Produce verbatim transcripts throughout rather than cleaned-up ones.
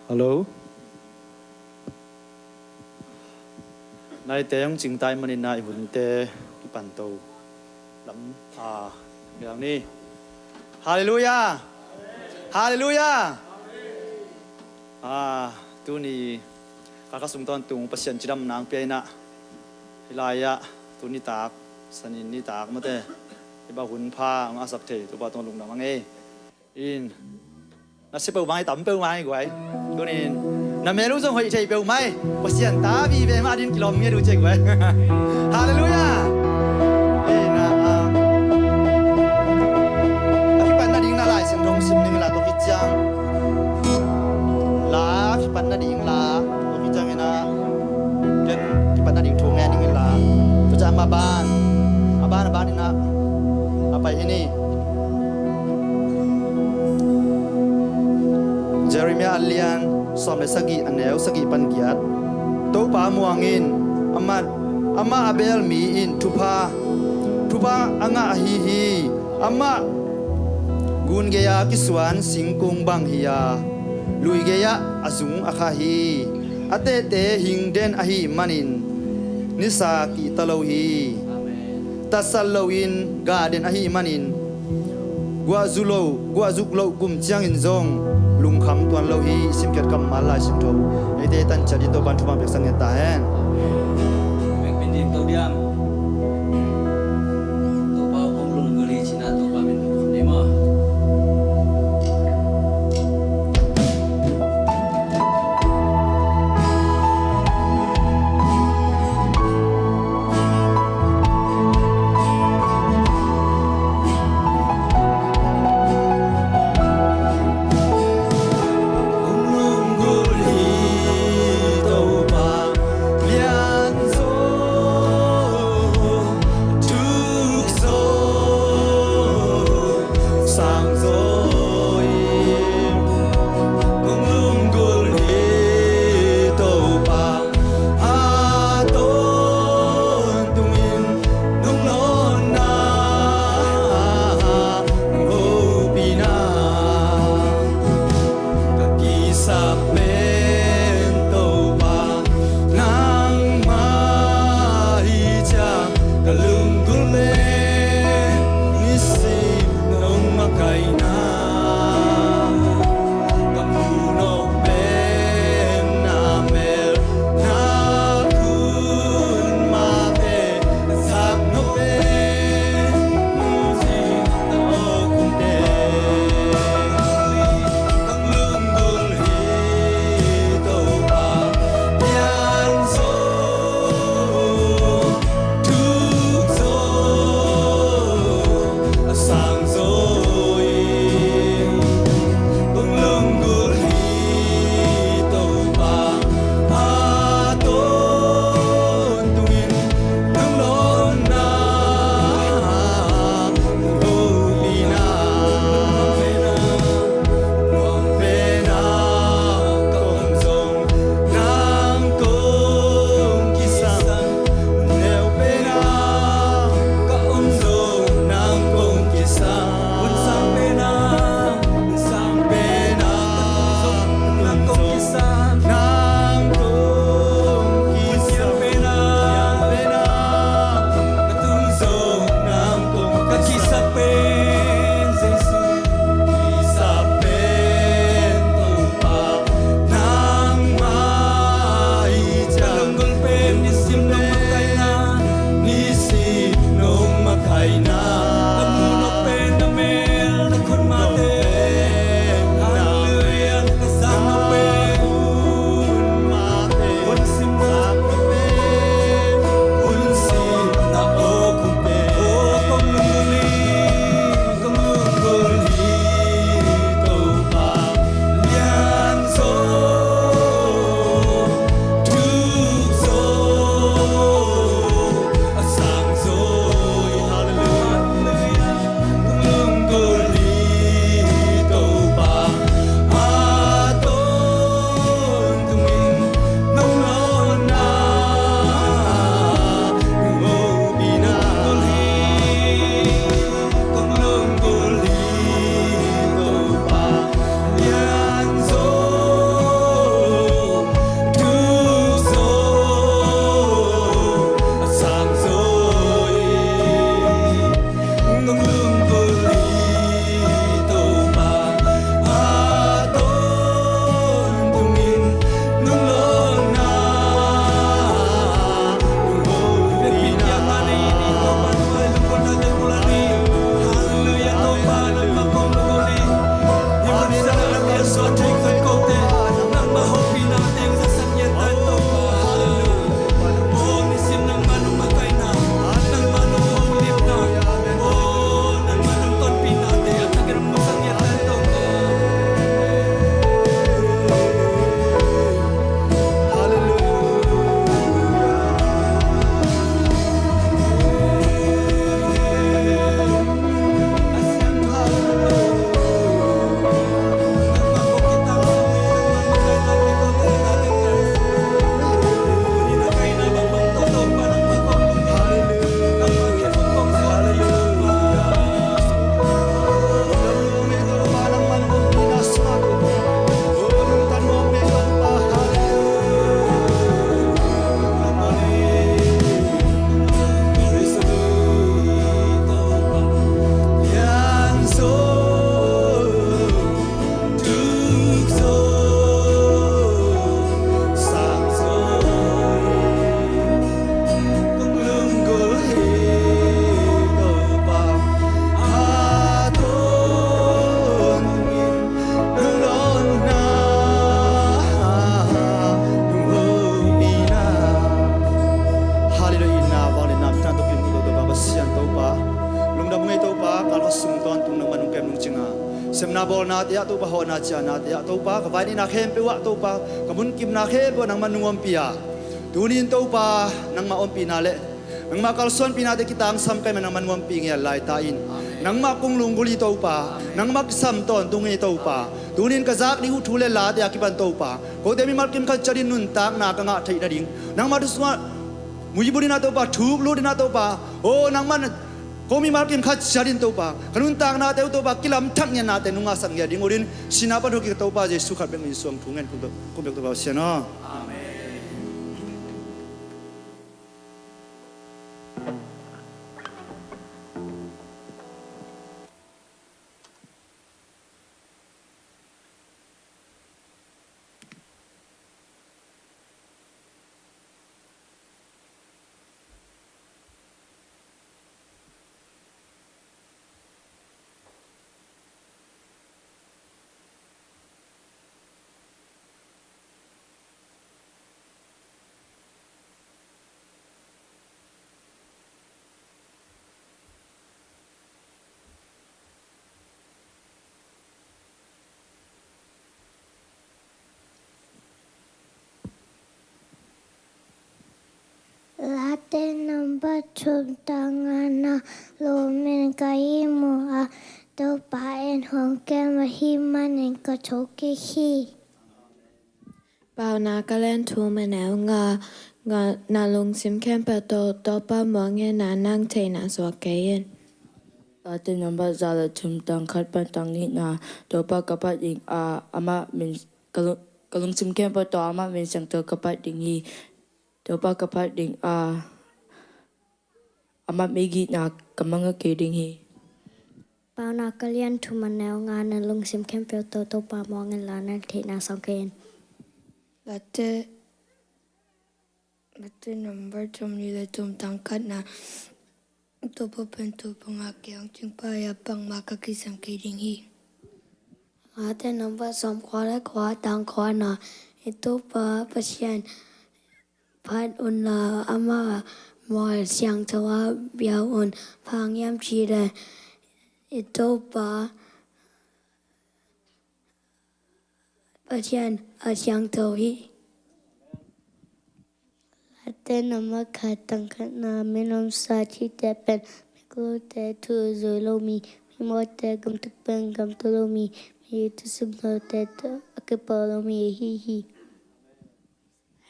Hallo. Naite hong cingtai manin ah i hunte kipanto lam a biang ni. Halleluia. Halleluia. Ah, tuni ka ka sung tawntung Pasian cidamna hong pia in ah, hih lai-ah tuni tak, Sani nitak mate, hih bang hun pha hong a sak thei Topa tungah lungdam hang ei. In na sia peuhmah hi, tam peuhmah hi guai. Tunin na mel uh zong hoih thei peuhmah hi. Pasian ta vive mah ding kilawm ngiat uh ci guai. Halleluia. In ah, a kipatna ding na Lai Siangtho sim ning la, tua khit ciang la kipatna ding la, tua khit ciang in ah ken kipatna ding thu ngen ning la. Tua ciang a ban, a ban, a ban in ah a pai hi ni. Jeremiah a lian Sawm le sagih, a neu sagih pan giat. Topa muang in, amah, amah a beel mi in thupha, thupha a ngah ahi hi. Amah gun gei-a kisuan singkung bang hi-a, lui gei-ah a zung a kha hi. A tehte hing den ahih manin nisa kihta lo hi. Tatsat loin gah den ahih manin guahzu lo, guahzuk loh kum ciangin zong lungkham tuan lo hi. I simkhiat kammal Lai Siangtho eite tan ciat ding Topa'n thupha piaksak ngen ta hen. Vekpi ding to diam. Topa kong lunggulh hi cih na Topa min thum ni maw. bawlnate ah Topa, hawhna cianate ah Topa, ka vai neihna khempeuh ah Topa, ka munkimna khempeuh ah nangmah nung ompih a, tuni-in Topa, nangmah ompihna le nangmah kalsuanpihnate kitangsam ka hih manin nangmah nung ompih ngei lai ta in. Nangmah kong lunggulh hi Topa, nangmah kisam tawntung hi Topa. Tuni-in ka zak ding uh thu le late a kipan Topa, kote mimal kim khat ciatin nuntakna ka ngah theih nading, nangmah thu sungah muibun in ah Topa, thuk lut in ah Topa, aw nangmah ko mimal kim khat ciatin Topa, ka nuntaknate uh Topa, kilamthak ngiatnate nungah sak ngiat ding uh dingin, sihna pan thawkik Topa Jesuh khat bek min suang thu ngen kong bek Topa Pasian aw. Amen. Late nambat thum tang ngana, lawm in ka ihmu a, Topa in hong kem ahih manin ka thokik hi. Paunak a lian thum a neu nga, nga, na lungsim khempeuh tawh Topa muang in a, nang theihna suak kei in. Late nambat za le thum tang khat pan tang nihna, Topa ka phat ding a, amah min, ka lung, ka lungsim khempeuh tawh amah min siangtho ka phat ding hi. Topa ka phat ding a, amah migitna ka mangngilh kei ding hi. Paunak a lian thum a neu nga, na lungsim khempeuh tawh Topa muang in la, nang theihna suak kei in. Late, Late nambat thum li le thum tang khatna, Topa pen tua bangah kei hong cingpah a, bangmah ka kisam kei ding hi. Late nambat sawm kua le kua tang kuana, i Topa Pasian phat un la, ama mual siangtho ah bia un, bang hang hiam cih leh i Topa Pasian a siangtho hi. Late nambat khat tang khatna, minam sa cihte pen miglote thu zui lo mi, mimawhte gamtuk pen gamta lo mi, mi thusim lote thu a kipawh lo mi ahi hi.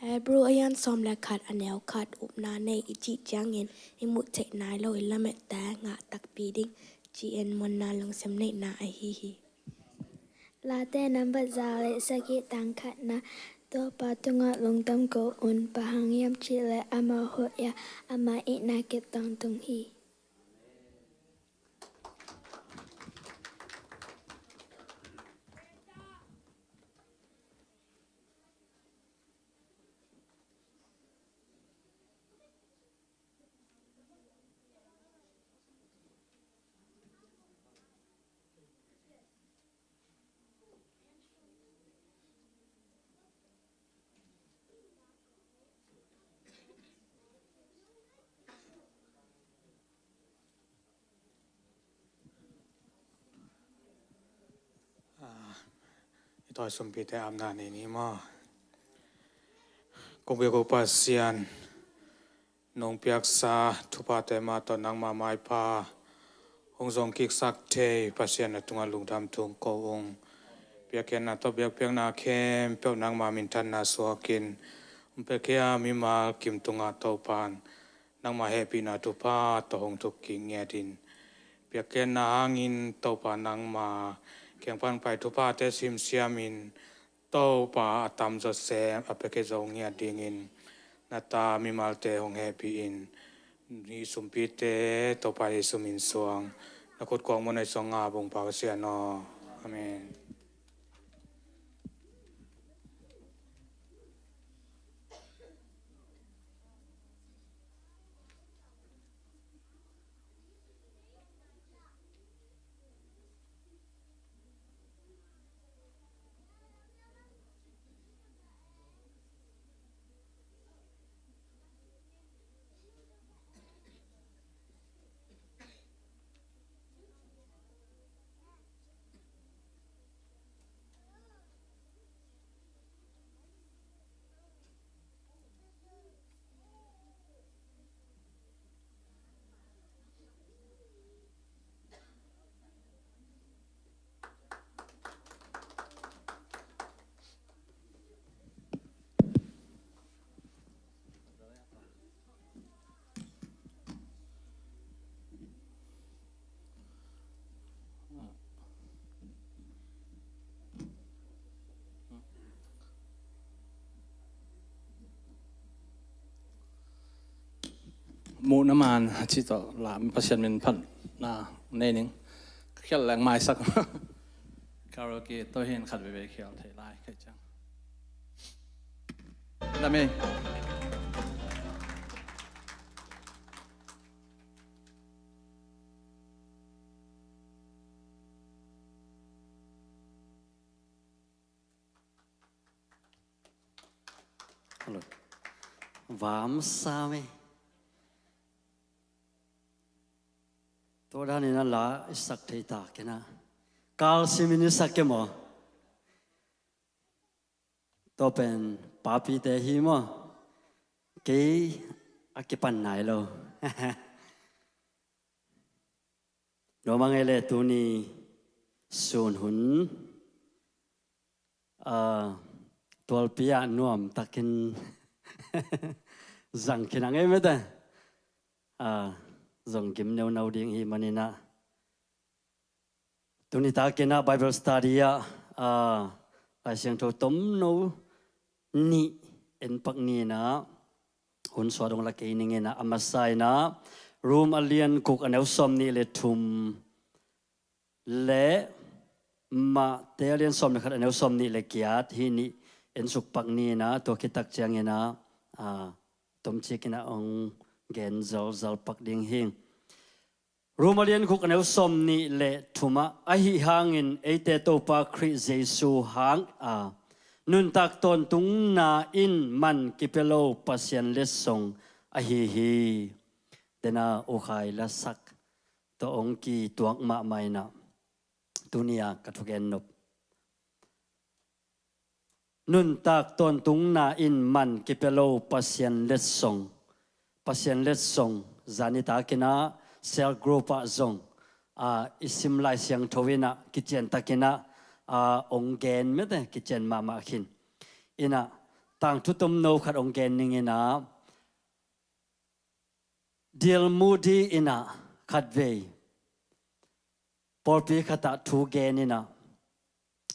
Hebrew a lian sawm le khat a neu khat, upna nei i cih ciangin i muh theih nai lo i lamette ngah takpi ding, ci-in muanna lungsim neihna ahi hi. Late nambat za le sagih tang khatna, Topa tungah lungdam ko un, bang hang hiam cih leh amah hoih a, ama itna kip tawntung hi. Ah, i tawisumpite apna nei ni maw? Kong biak uh Pasian, nong piaksa thuphate mah tawh nangma maipha hong zong kiksak thei Pasian, na tungah lungdam thum ko ung. Piakkhiatna tawh biakpiakna khempeuh nangma minthanna suakin hong pia kei a, mimal kim tungah Topa in nangma hehpihna thupha tawh hong thuk kik ngiat in. Piakkhiatna hangin Topa nangma kiang pan pai thuphate simsiamin Topa a tamzaw sem a pia kei zo ngiat dingin na ta mimalte hong hehpih in. Hih sumpite Topa Jesuh min suang, na khut kuang muanah i suang ngah bung Pasian aw. Amen. Muhna man a cih tawh la, Pasian min phatna nei ning. Khial leng maisak. Karaoke tawh hin khat veve khial thei lai kai ciang. Lam ei. Hello. Vam sa me. Tua dan in a la i sak thei ta kei na. Kal simin i sak kei maw? Tua pen papite hi maw? Kei a kipan nai lo. Nuam a ngei le tuni sun hun, ah, tualpi ah nuam takin zang khin a ngei mete. Ah, zong gim neunau ding hi maninah. Tuni takinah Bible study ah, ah, Lai Siangtho tomno nih en pak ninah hun suah dong la kei ninginah a masa inah Rom a lian guk a neu sawm nih le thum le Mate a lian sawm le khat a neu sawm nih le giat hi nih en suk pak ninah tua khit tak cianginah, ah, tomcik inah ong gen zalzal pak ding hi. Rom a lian guk a neu sawm nih le thumah, ahi hangin eite Topa Khrih Jesu hanga nuntak tawntungna in man kipia lo Pasian letsong ahi hi. Dena ukhai lasak tawh ong kituak mahmah inah tunia ka thugen nop. Nuntak tawntungna in man kipia lo Pasian letsong. Pasian letsong zani takinah cell group ah zong, ah, i sim Lai Siangtho inah kician takinah, ah, ong gen mete kician mahmah khin. Inah tangthu tomno khat ong gen ninginah Dial Moody inah khatvei pawlpi khatah thu gen inah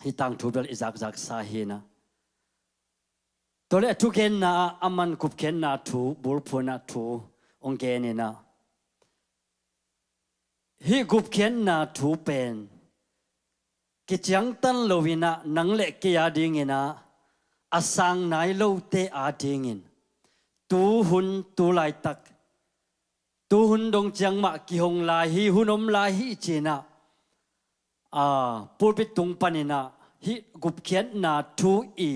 hih tangthu bel i zakzaksa hinah. Tuale a thugenna ah a man gupkhiatna thu bulphuhnah thu ong gen inah. Hih gupkhiatna thu pen kiciangtan loinah nang le kei a dinginah a sang nai lote a dingin tuhun tulaitak tuhun dong ciang mah kihong lai hi, hun om lai hi cinah, a, pulpit tung paninah hih gupkhiatna thu i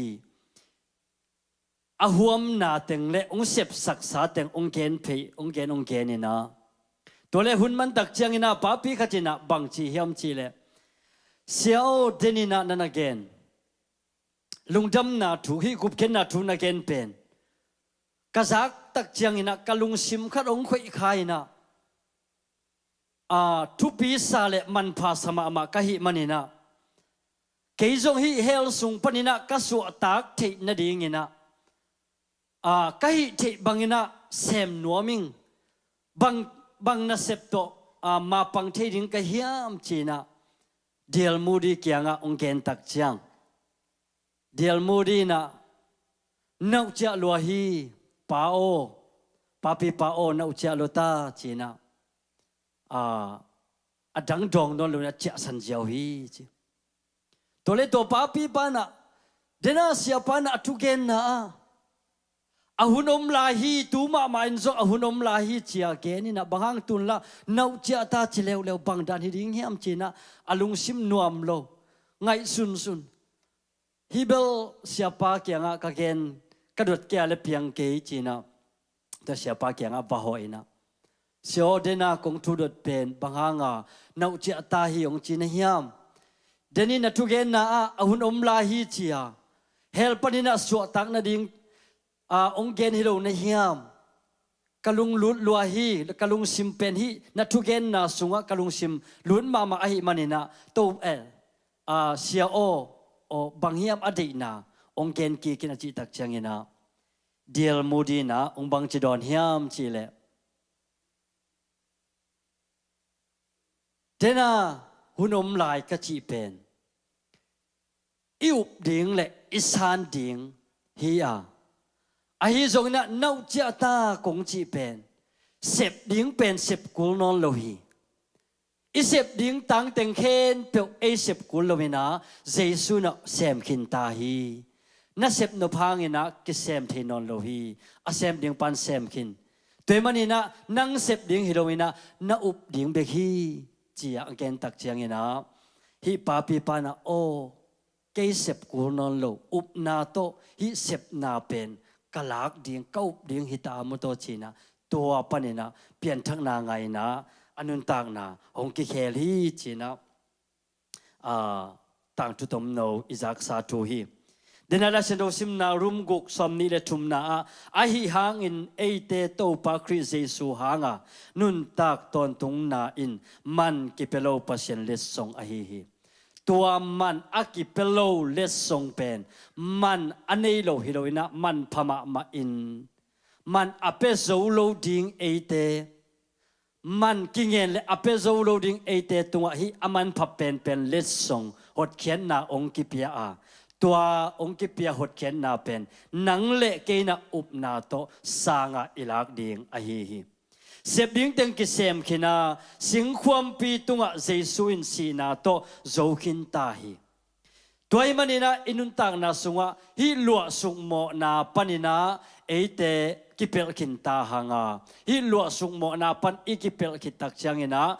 a huamna teng le ong sepsaksa teng ong gen phei, ong gen, ong gen inah. Tuale hun mantak cianginah papi khat inah bangci hiam cihleh, Sia aw, deninah nana gen lungdamna thu, hih gupkhiatna thu na gen pen ka zaktak cianginah ka lungsim khat ong khoih kha inah, a, thupisa le manphasa mahmah ka hih maninah kei zong hih hell sung paninah ka suahtak theih nadinginah, a, ka hih theih banginah sem nuam ing. Bang, bang nasep tawh, a, mapang thei ding ka hiam cinah Dial Moody kiangah ong gentak ciang Dial Moody inah na uh ciah lua hi, pa aw, papi pa aw, na uh ciah lua ta cinah, a, a dang dawng nawn loin a ciahsan ziau hi ci. Tuale tua papi panah dena siapa inah a thugenna ah a hun om lai hi, tu mahmah in zong a hun om lai hi cia gen inah bang hang tunla na uh ciah ta ci leuleu bang dan hi ding hiam cinah a lungsim nuam lo, ngaihsunsun. Hih bel siapa kiangah ka gen ka dot kei a le piang kei cinah tua siapa kiangah va hawh inah, Sia aw, dena kong thudot pen bang hanga na uh ciah ta hi ong ci na hiam? Denin a thugenna ah a hun om lai hi cia hell paninah suahtak nading, a, ong gen hi lo na hiam? Ka lunglut lua hi, ka lungsim pen hih na thugenna sungah ka lungsim lut mahmah ahi maninah to, eh, a, Sia aw, aw, bang hiam a deihna ong gen kikin a cihtak cianginah Dial Moody inah ong bangci dawn hiam cihleh, dena hun om lai ka cih pen i up ding le i san ding hi a, ahi zonginah na uh ciah ta kong cih pen sep ding pen sep kul nawn lo hi. I sep ding tangteng khempeuh ei sep kul lo in ah Jesu in ah sem khin ta hi. Na sep nop hangin ah kisem thei nawn lo hi. A sem ding pan sem khin. Tua ahih manin ah nang sep ding hi lo in ah na up ding bek hi, ci-a a gen tak ciangin ah hih papi pan ah, aw, kei sep kul nawn lo, upna tawh hih sepna pen ka lak ding, ka up ding hi ta a maw taw, ci-in ah tua panin ah pianthakna ngah in ah a nuntakna hong kikhel hi, ci-in ah, aa, tangthu tomno i zaksa thu hi. Dena Laisiangtho simna, Rom guk, sawmnih le thumna ah, ahi hangin eite Topa Khrih Jesu hanga nuntak tawntungna in man kipia lo Pasian letsong ahi hi. Tua man a kipia lo letsong pen man a nei lo hi lo in ah, manpha mahmah in, man a pia zo lo ding eite, man kingen le a pia zo lo ding eite tungah hih a manpha penpen letsong hotkhiatna hong kipia a, tua hong kipia hotkhiatna pen nang le kei in ah upna tawh sangah i lak ding ahi hi. Sep ding teng kisem khin a, singkhuampi tungah Jesu in sihna tawh zo khin ta hi. Tua ahih manin ah i nuntakna sungah hih luahsuk mawhna panin ah eite kipelh khin ta hang a, hih luahsuk mawhna pan i kipelh khit tak ciangin ah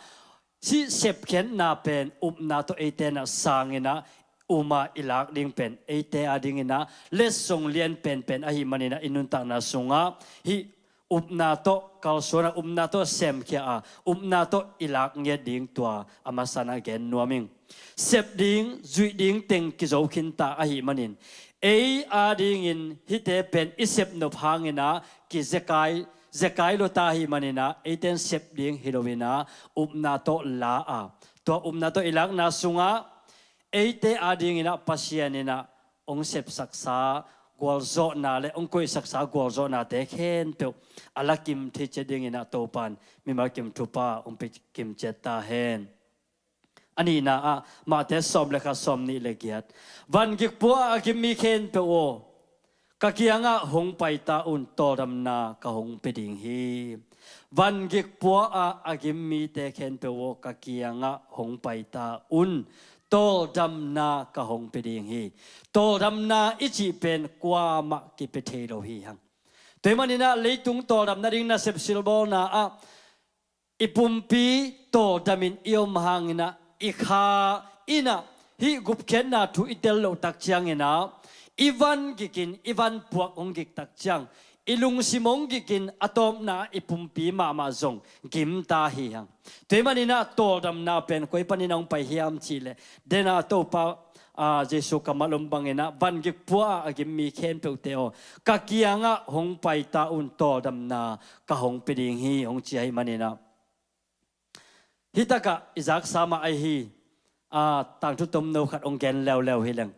hih sepkhiatna pen upna tawh eite in ah sang in ah um a i lak ding pen eite adingin ah letsong lian penpen ahih manin ah i nuntakna sungah hih upna tawh kalsuan a, upna tawh semkhia a, upna tawh i lak ngiat ding tua a masa in ah gen nuam ing. Sep ding, zuih ding teng kizo khin ta ahih manin, ei adingin hihte pen i sep nop hangin ah kizekai, zekai lua ta ahih manin ah eite in sep ding hi lo in ah upna tawh la a, tua upna tawh i lakna sungah eite adingin ah Pasian in ah hong sepsaksa gualzawhna le hong koihsaksa gualzawhnate khempeuh a lakim thei ciat dingin ah Topa in mimal kim thupha hong pia kim ciat ta hen. A nihna ah Mate sawm le khat, sawmnih le giat, vangik pua ah a gim mi khempeuh aw, ka kiangah hong pai ta un, tawldamna ka hong pia ding hi. Vangik pua ah a gim mite khempeuh aw, ka kiangah hong pai ta un, tawldamna ka hong pia ding hi. Tawldamna i cih pen kuamah kipia thei lo hi hang. Tua ahih manin ah leitung tawldamna ding nasep silbawlna ah i pumpi tawldamin i om hangin ah i kha in ah hih gupkhiatna thu i tel loh tak ciangin ah i van gikin, i van puak hong gik tak ciang, i lungsim hong gikin a tawpna i pumpi mahmah zong gim ta hi hang. Tua ahih manin ah tawldamna pen koi panin ah hong pai hiam cih leh, dena Topa, aa, Jesu kammal om bangin ah vangik pua ah a gim mi khempeuhte aw, ka kiangah hong pai ta un, tawldamna ka hong pia ding hi, hong ci ahih manin ah, hih takah i zaksa mah ahi hi. Aa, tangthu tomno khat hong gen leuleu hi leng.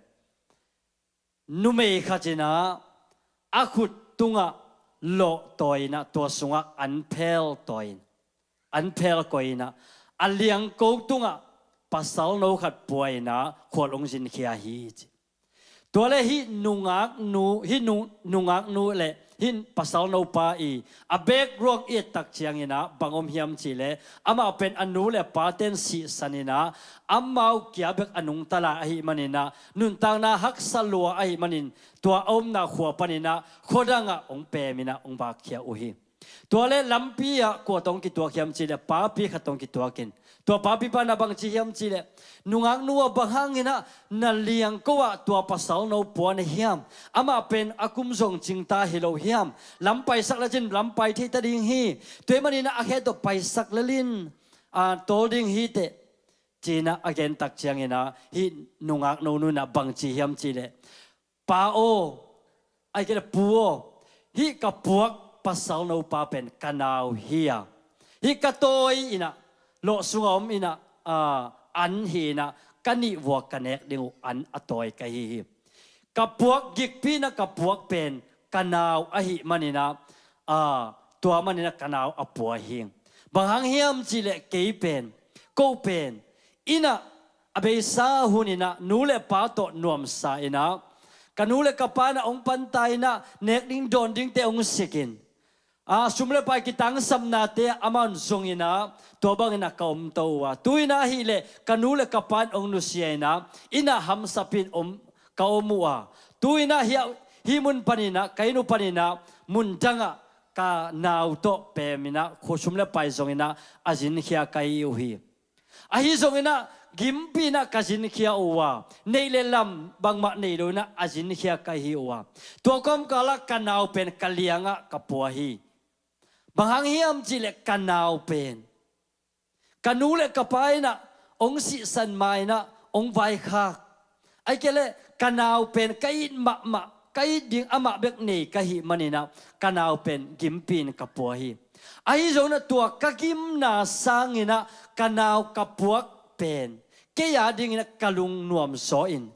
Numei khat in ah a khut tungah lawh tawi in ah tua sungah an phel tawi in, an phel koih in ah a liangko tungah pasalno khat pua in ah khual hong zinkhia hi, ci. Tua le hih nungaknu, hih nu, nungaknu le hih pasalno pa i a beek ruak i et tak ciangin ah bang om hiam cih leh, amah pen a nu le a pate in sihsan in ah amau kia bek a nungta lai ahih manin ah, nuntakna haksa lua ahih manin tua a omna khua panin ah khuadang ah hong pem in ah hong vakkhia uh hi. Tua le lampi ah kua tawh hong kituak hiam cih leh, papi khat tawh hong kituak in, tua papi pan ah bang ci hiam cih leh, nungaknu aw, bang hangin ah na liangko ah tua pasalno pua na hiam? Amah pen a kum zong cingta hi lo hiam? Lam paisak le cin lam pai thei ta ding hi. Tua ahih manin ah a khe tawh paisak le lin, aa, tawl ding hi teh, ci-in ah a gen tak ciangin ah hih nungaknu nu in ah bang ci hiam cih leh, Pa aw, ahih kei leh pu aw, hih ka puak pasalno pa pen ka nau hi a, hih ka tawi in ah, lawh sungah om in ah, aa, an hi in ah, ka nih vuak ka nek ding uh an a tawi ka hi hi. Ka puak gikpi in ah ka puak pen ka nau ahih manin ah, aa, tua manin ah ka nau a pua hi. Bang hang hiam cih leh kei pen, ko pen, inn ah a beisa hun in ah nu le pa tawh nuamsa in ah, ka nu le ka pa in ah hong panta in ah nek ding dawn dingte hong sik in, a, sum le pai kitangsapnate ah amah in zong in ah tua bangin ah ka om to uh a, tu in ah ahih leh ka nu le ka pa in hong nusia in ah inn ah hamsap in om, ka om uh a, tu in ah hih, hih mun panin ah, ka inn uh panin ah mun dangah ka nau tawh pem in ah, khua sum le pai zong in ah a zinkhia ka hi uh hi. Ahi zong in ah gimpi in ah ka zinkhia uh a, neih le lam bangmah nei lo in ah a zinkhia ka hi uh a, tua kawmkal ah ka nau pen ka liangah ka pua hi. Bang hang hiam cih leh ka nau pen ka nu le ka pa in ah hong sihsan ma in ah hong vaikhak, ahih kei leh ka nau pen ka it mahmah, ka it ding amah bek nei ka hih manin ah ka nau pen gimpi in ka pua hi. Ahi zong in ah tua ka gimna sangin ah ka nau ka puak pen kei a dingin ah ka lungnuam zaw in,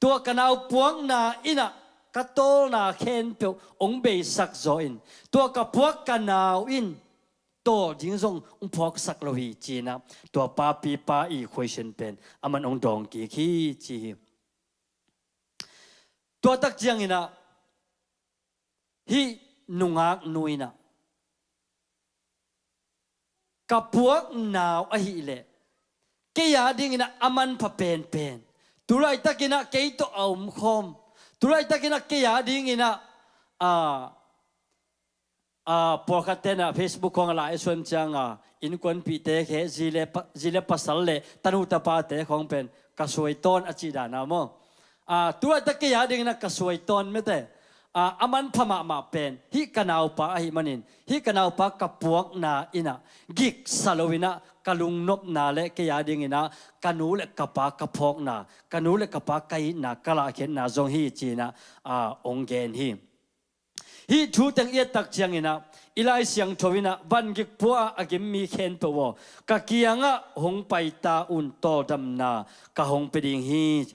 tua ka nau puakna in ah ka tawlna khempeuh hong beisak zaw in, tua ka puak ka nau in tawl ding zong hong phawksak lo hi, ci in ah tua papi pa equation pen aman hong dawng kik hi, ci hi. Tua tak ciangin ah hih nungak nu in ah ka puak nau ahih leh kei a dingin ah a manpha penpen, tu laitakin ah kei tawh a omkhawm, tu laitakin ah kei a dingin ah, a, a, pawlkhatte in ah Facebook khawng a la i suan ciang a, innkuanpihte khe, zi le pa, zi le pasal le tanu tapate khawng pen ka suai tawn a cih dan a maw? A, tu laitakin kei a dingin ah ka suai tawn mete. A, a manpha mahmah pen hih ka naupa ahih manin, hih ka naupa ka puakna in ah giksa lo in ah ka lungnopna le kei a dingin ah ka nu le ka pa ka phawkna, ka nu le ka pa ka itna, ka lahkhiatna zong hi, ci in ah, a, hong gen hi. Hih thu teng i et tak ciangin ah i Lai Siangtho in ah, van gik pua a gim mi khempeuh aw, ka kiangah hong pai ta un, tawldamna ka hong pia ding hi.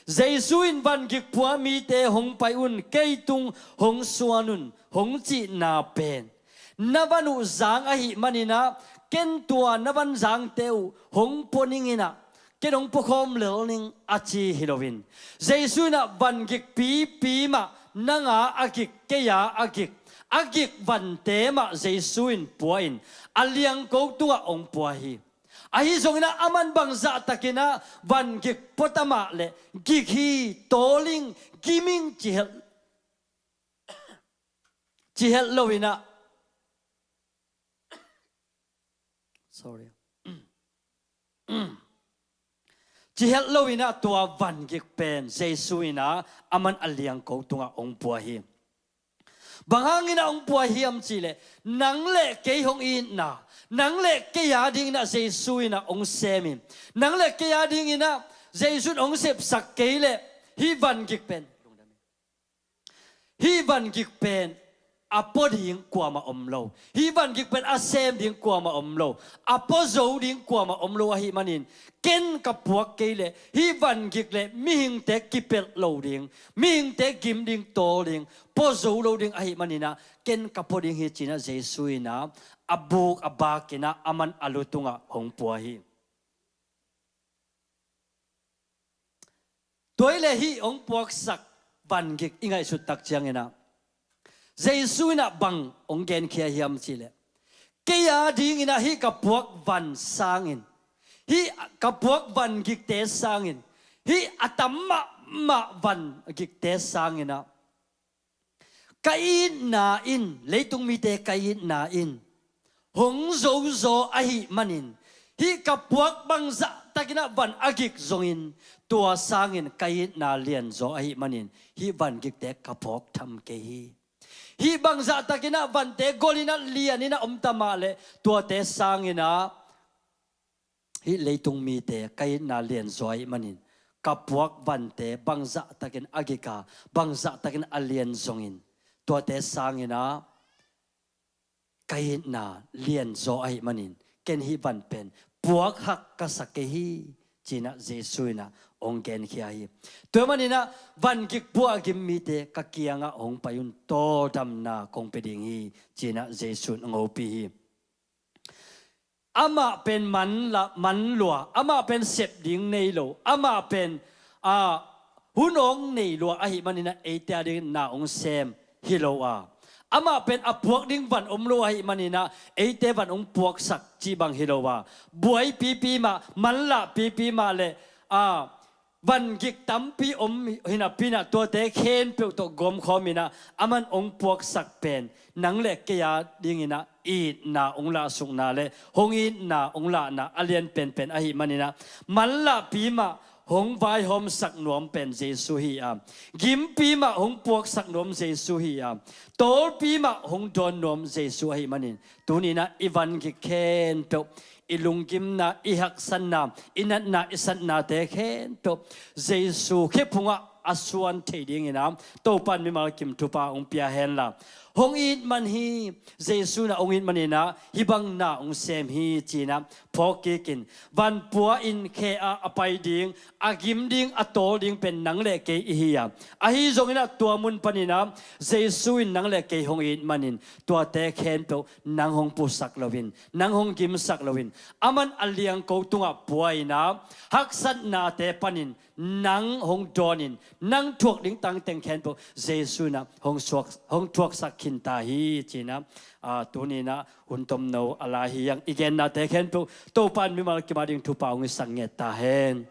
Jesu in van gik pua mite hong pai un, kei tung hong suan un hong cihna pen na van uh zang ahih manin ah ken tua na van zangte uh hong pua ning in ah ken hong puakhawm lel ning a ci hi loin, Jesu in ah van gik pipi mah, nang a a gik, kei a a gik, a gik vante mah Jesu in pua in a liangko tungah hong pua hi. Ahi zongin ah aman bangzahtakin ah van gik pua ta mah leh gik hi, tawl ing, gim ing ci het, ci het lo in ah, sorry. Ci het lo in ah tua van gik pen Jesu in ah aman a liangko tungah hong pua hi. Bang hangin ah hong pua hiam cih leh, nang le kei hong itna, nang le kei a dingin ah Jesu in ah hong sem hi. Nang le kei a dingin ah Jesu in hong sepsak kei leh hih van gik pen, hih van gik pen a pua ding kuamah om lo. Hih van gik pen a sem ding kuamah om lo. A pua zo ding kuamah om lo ahih manin, ken ka puak kei leh hih van gik le mihingte kipelh lo ding, mihingte gim ding, tawl ding, pua zo lo ding ahih manin ah ken ka pua ding hi, ci-in ah Jesu in ah a buk a bak in ah aman a lu tungah hong pua hi. Tua hi leh hih hong puaksak van gik i ngaihsut tak ciangin ah Jesu in ah bang hong genkhia hiam cih leh, kei a dingin ah hih ka puak van sangin, hih ka puak van gikte sangin, hih a tam mahmah van gikte sangin ah ka itna in, leitung mite ka itna in hong zo zaw ahih manin, hih ka puak bangzahtakin ah van a gik zongin, tua sangin ka itna lian zaw ahih manin, hih van gikte ka phawk tham kei hi. Hih bangzahtakin ah vante gol in ah lian in ah om ta mah leh, tuate sangin ah hih leitung mite ka itna lian zaw ahih manin, ka puak vante bangzahtakin a gik a, bangzahtakin a lian zongin, tuate sangin ah ka itna lian zaw ahih manin, ken hih van pen puak hak ka sa kei hi, ci-in ah Jesu in ah hong genkhia hi. Tua manin ah van gik pua a gim mite ka kiangah hong pai un, tawldamna kong pia ding hi, ci-in ah Jesu in hong hopih hi. Amah pen man la, man lua, amah pen sep ding nei lo, amah pen, a, hun awng nei lua ahih manin ah eite a dingin na hong sem hi lo a, Amah pen a puak ding van om lo ahih manin ah, eite van hong puaksak cih bang hi lo a, buai pipi mah, manlah pipi mah le, a, van gik tampi om hi napi-in ah, tuate khempeuh tawh gawmkhawm in ah, aman hong puaksak pen nang le kei a dingin ah itna hong lahsukna le hong itna hong lahna a lian penpen ahih manin ah, manlahpi mah hong vaihawmsak nuam pen Jesu hi a, gimpi mah hong puaksak nuam Jesu hi a, tawlpi mah hong dawn nuam Jesu ahih manin, tuni-in ah i van gik khempeuh, i lunggimna, i haksatna, i natna, i satnate khempeuh Jesu khephungah a suan thei dingin ah, Topa in mimal kim thupha hong pia hen la. Hong it man hi, Jesu in ah hong it manin ah, hih bang na hong sem hi ci-in ah phawk kik in. Van pua in khe-ah a pai ding, a gim ding, a tawl ding pen nang le kei i hi a, ahi zongin ah tua mun panin ah Jesu in nang le kei hong it manin, tuate khempeuh nang hong pusak loin, nang hong gimsak loin, aman a liangko tungah pua in ah, haksatnate panin nang hong dawnin, nang thuak ding tangteng khempeuh Jesu in ah hong suak, hong thuaksak khinta hi ci-in ah, a, tuni-in ah hun tomno a lai hi hang. I gennate khempeuh Topa in mimal kim a ding thupha hong hisak nget ta hen.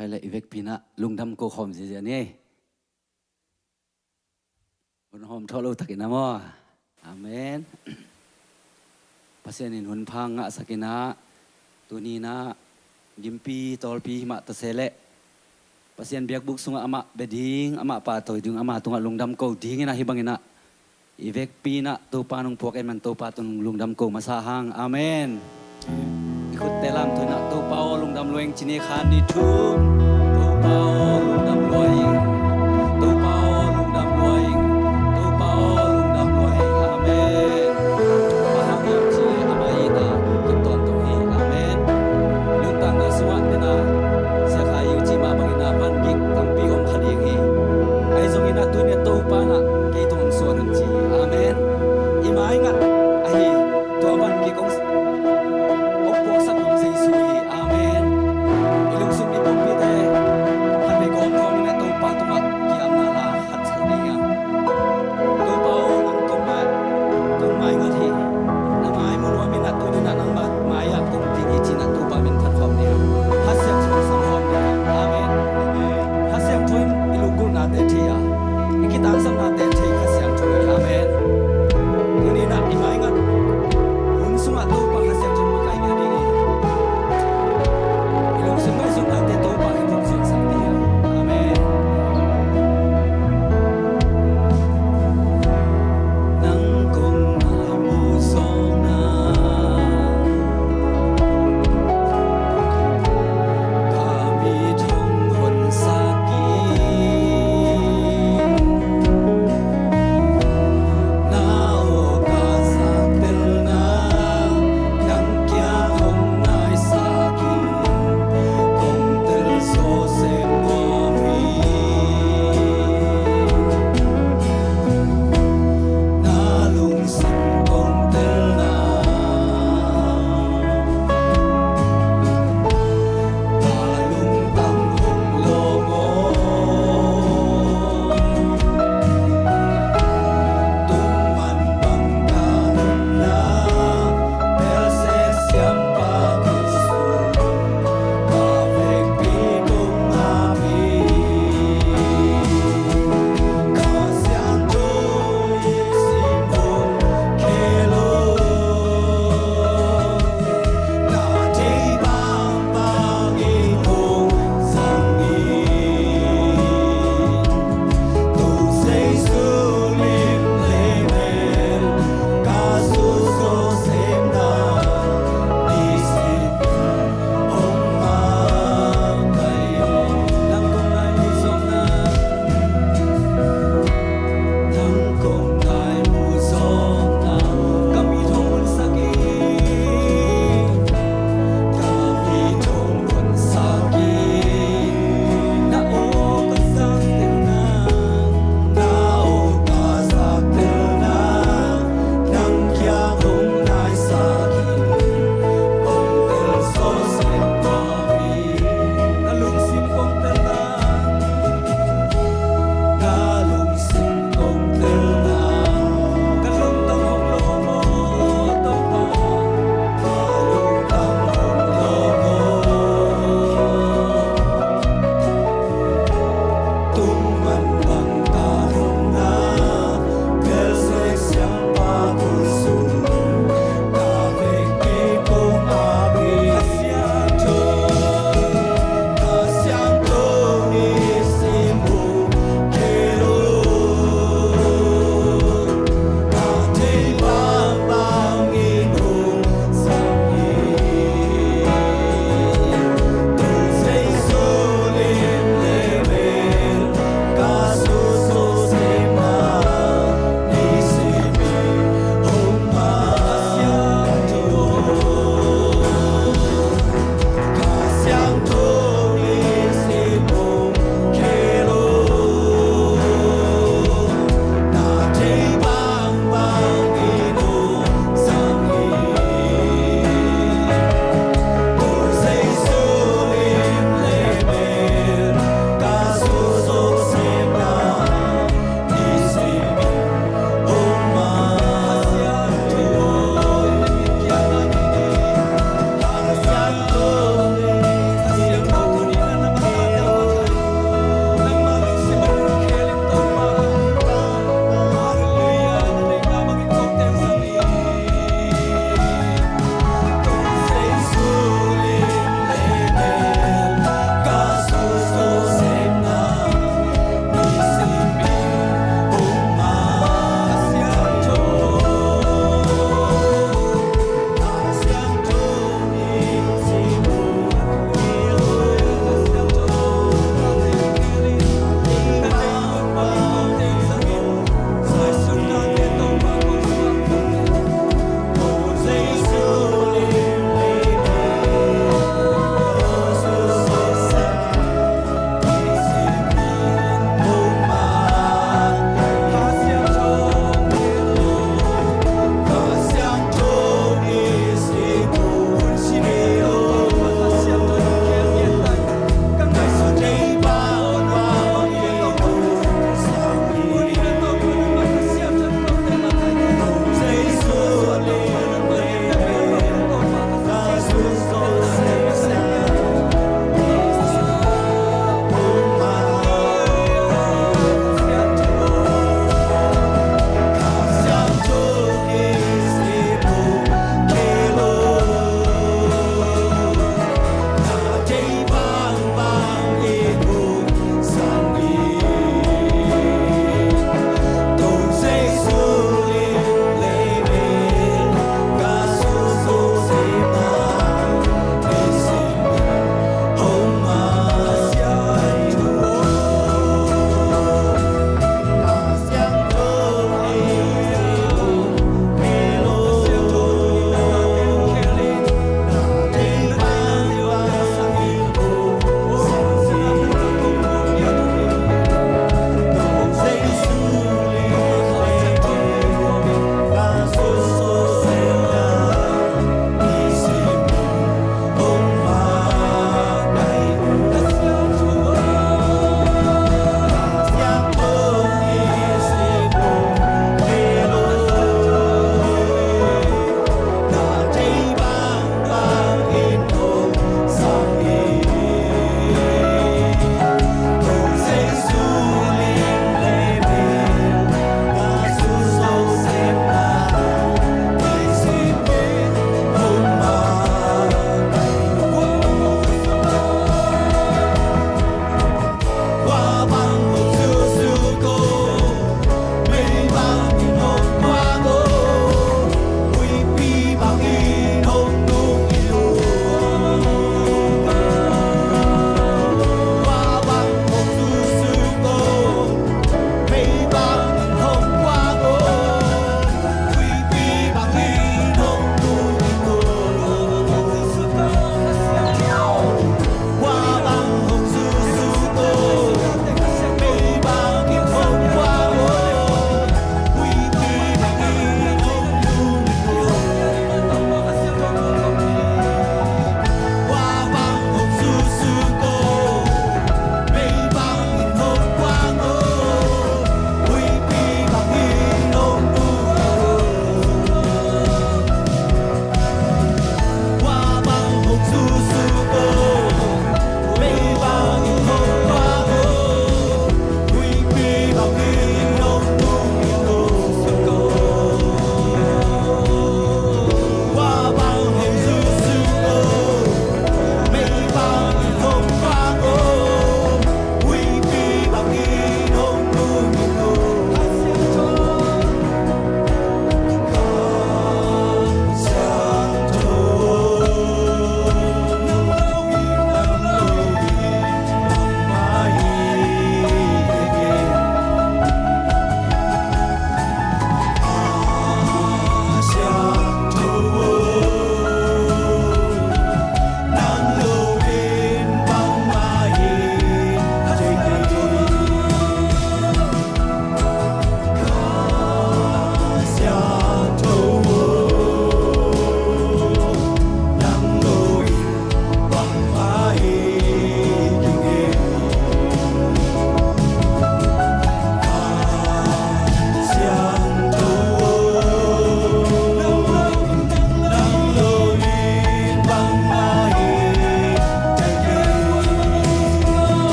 Khai le i vekpi-in ah lungdam ko khawm ziazia ni. Hun hawm thawh lo takin ah maw. Amen. Pasian in hun pha ngahsak in ah, tuni-in ah gimpi tawlpi himah ta se leh, Pasian biakbuk sungah amah bia ding, amah pahtawi ding, ama tungah lungdam ko dingin ah hih bangin ah i vekpi-in ah Topa in hong puak ahih man Topa tungah lungdam ko masa hang. Amen. I khutte lamto in ah, Topa aw lungdam lua ing ci ni, khat, nih, thum. Topa aw lungdam lua ing. Topa aw lungdam lua ing. Topa aw lungdam lua ing. Amen. Bang hang hiam cih leh amah in ah gim tawntung hi. Amen. Nuntakna sungah nena sia kha ing cih mah bangin ah van gik tampi om kha ding hi. Ahi zongin ah tuni-in Topa in ah kei tung hong suan un ci. Amen. I mai ngat ahi tua van gik hong, hong puaksak nuam Jesu hi. Amen. I lungsim i pumpite khat vei gawmkhawm in ah Topa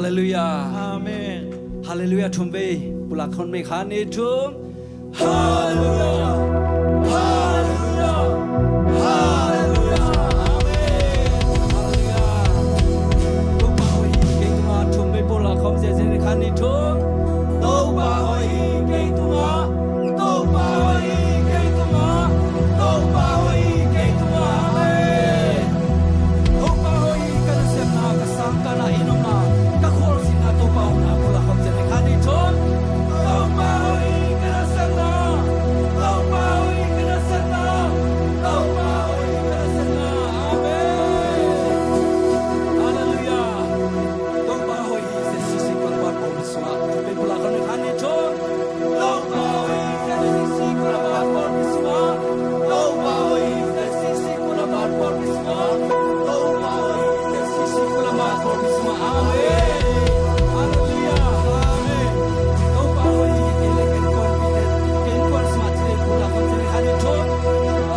Halleluiah. Amen. Halleluiah. Thum vei pulak khawm ni, khat, nih, thum. Halleluiah. Halleluiah. Halleluiah. Amen. Halleluiah. Topa hoih hi kei tungah, thum vei pulak khawm ziahziah ni, khat, nih, thum. Topa hoih hi kei tungah. Topa hoih hi kei tungah. Topa hoih hi kei tungah. Amen. Topa hoih hi, ka nasepna, ka sangkahna, inn omna, ka khualzinna, Topa omna, pulak khawm ziahziah ni, khat, nih, thum. Topa hoih hi, ka nasepna. Topa hoih hi, ka nasepna. Topa hoih hi, ka nasepna. Amen. Halleluiah. Topa hoih hi, Jesu si kua na bat pawlpi sungah. Pulak khawm ni, khat, nih, thum. Topa hoih hi, Jesu si kua na bat pawlpi sungah. Topa hoih hi, Jesu si kua na bat pawlpi sungah. Topa hoih hi, Jesu si kua na bat pawlpi sungah. Amen. Halleluiah. Amen. Topa hoih hi, kei le ka innkuan, kei le ka innkuan sungah ci le, pulak khawm ziahziah ni, khat, nih, thum.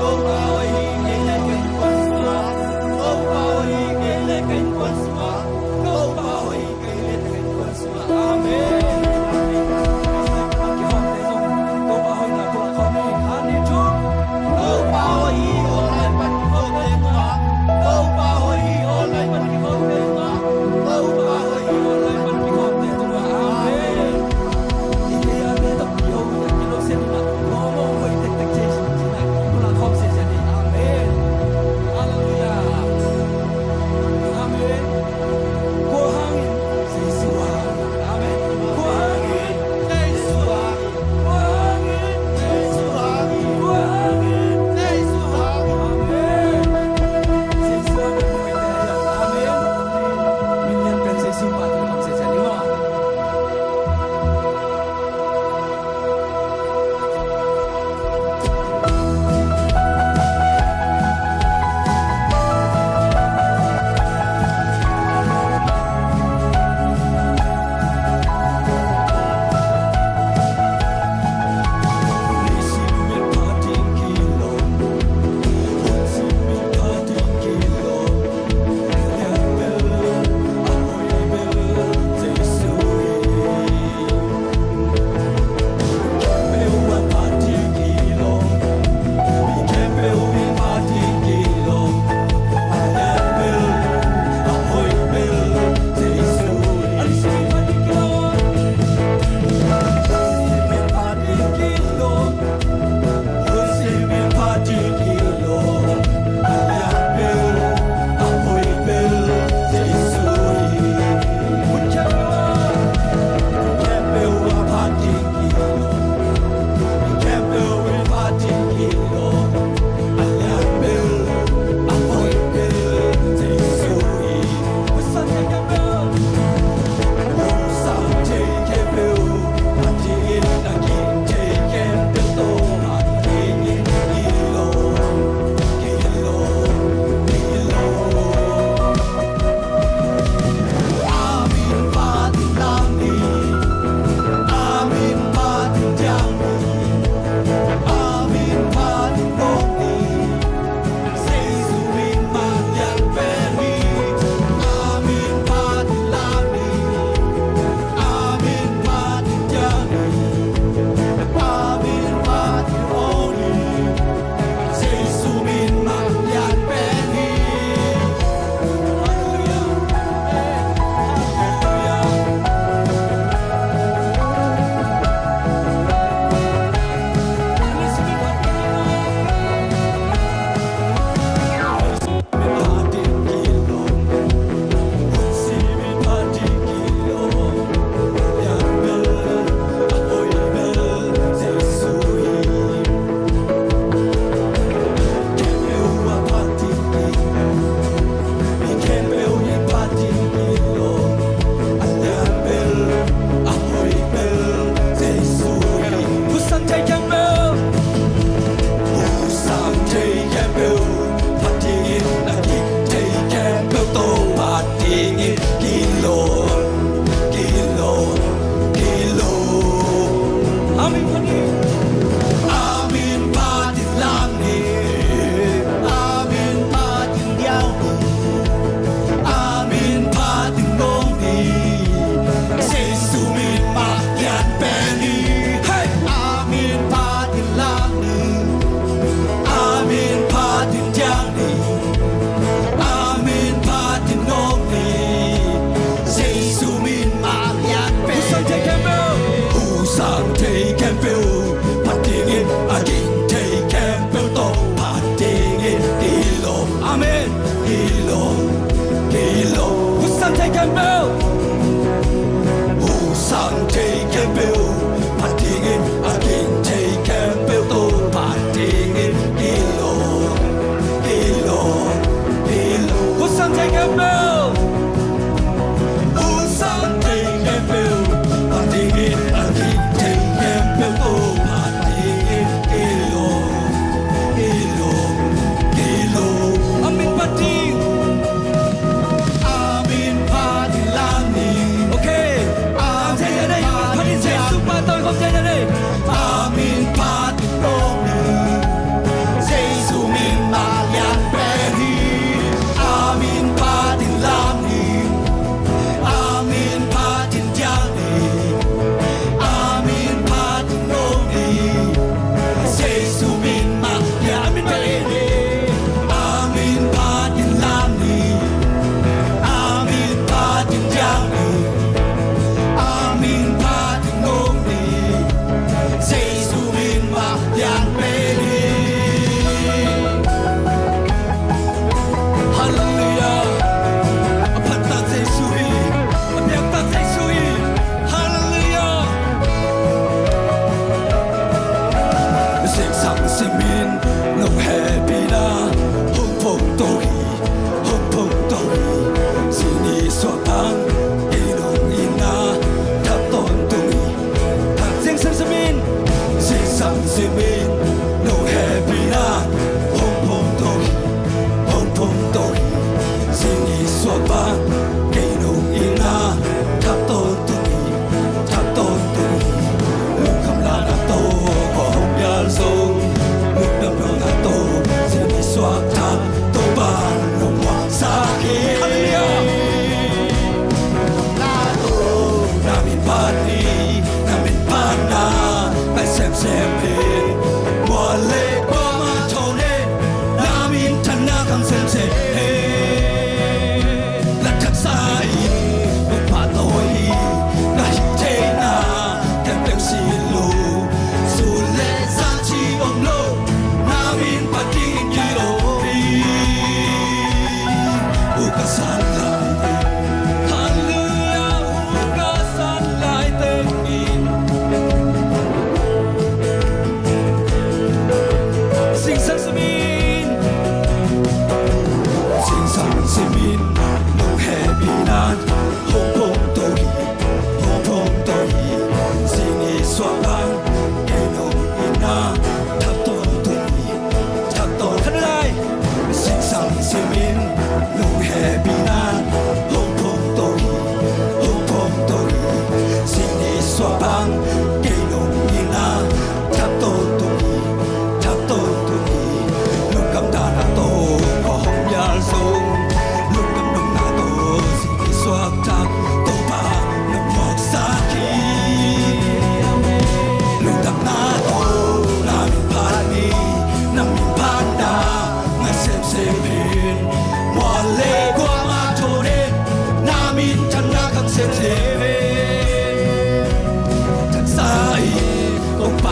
Topa hoih hi, kei le ka innkuan sungah. Topa hoih hi, kei le ka innkuan sungah. Topa hoih hi, kei le ka innkuan sungah. Amen. Topa hoihna pulak khawm ni, khat, nih, thum. Topa hoih hi, online pan kikhopte tungah. Topa hoih hi, online pan kikhopte tungah. Topa hoih hi, online pan kikhopte tungah. Amen. I kei a te tawh kiho, kiho seh ni na. Mo mo hoih tektek ci, ci na. Pulak khawm seh seh ni. Amen. Halleluiah. Amen. Kua hangin? Jesu hangin. Amen. Kua hangin? Jesu hangin. Kua hangin? Jesu hangin. Kua hangin? Jesu hangin. Amen. Jesu hangin. Amen. Min lian pen Jesu pa te lam se se ni ma.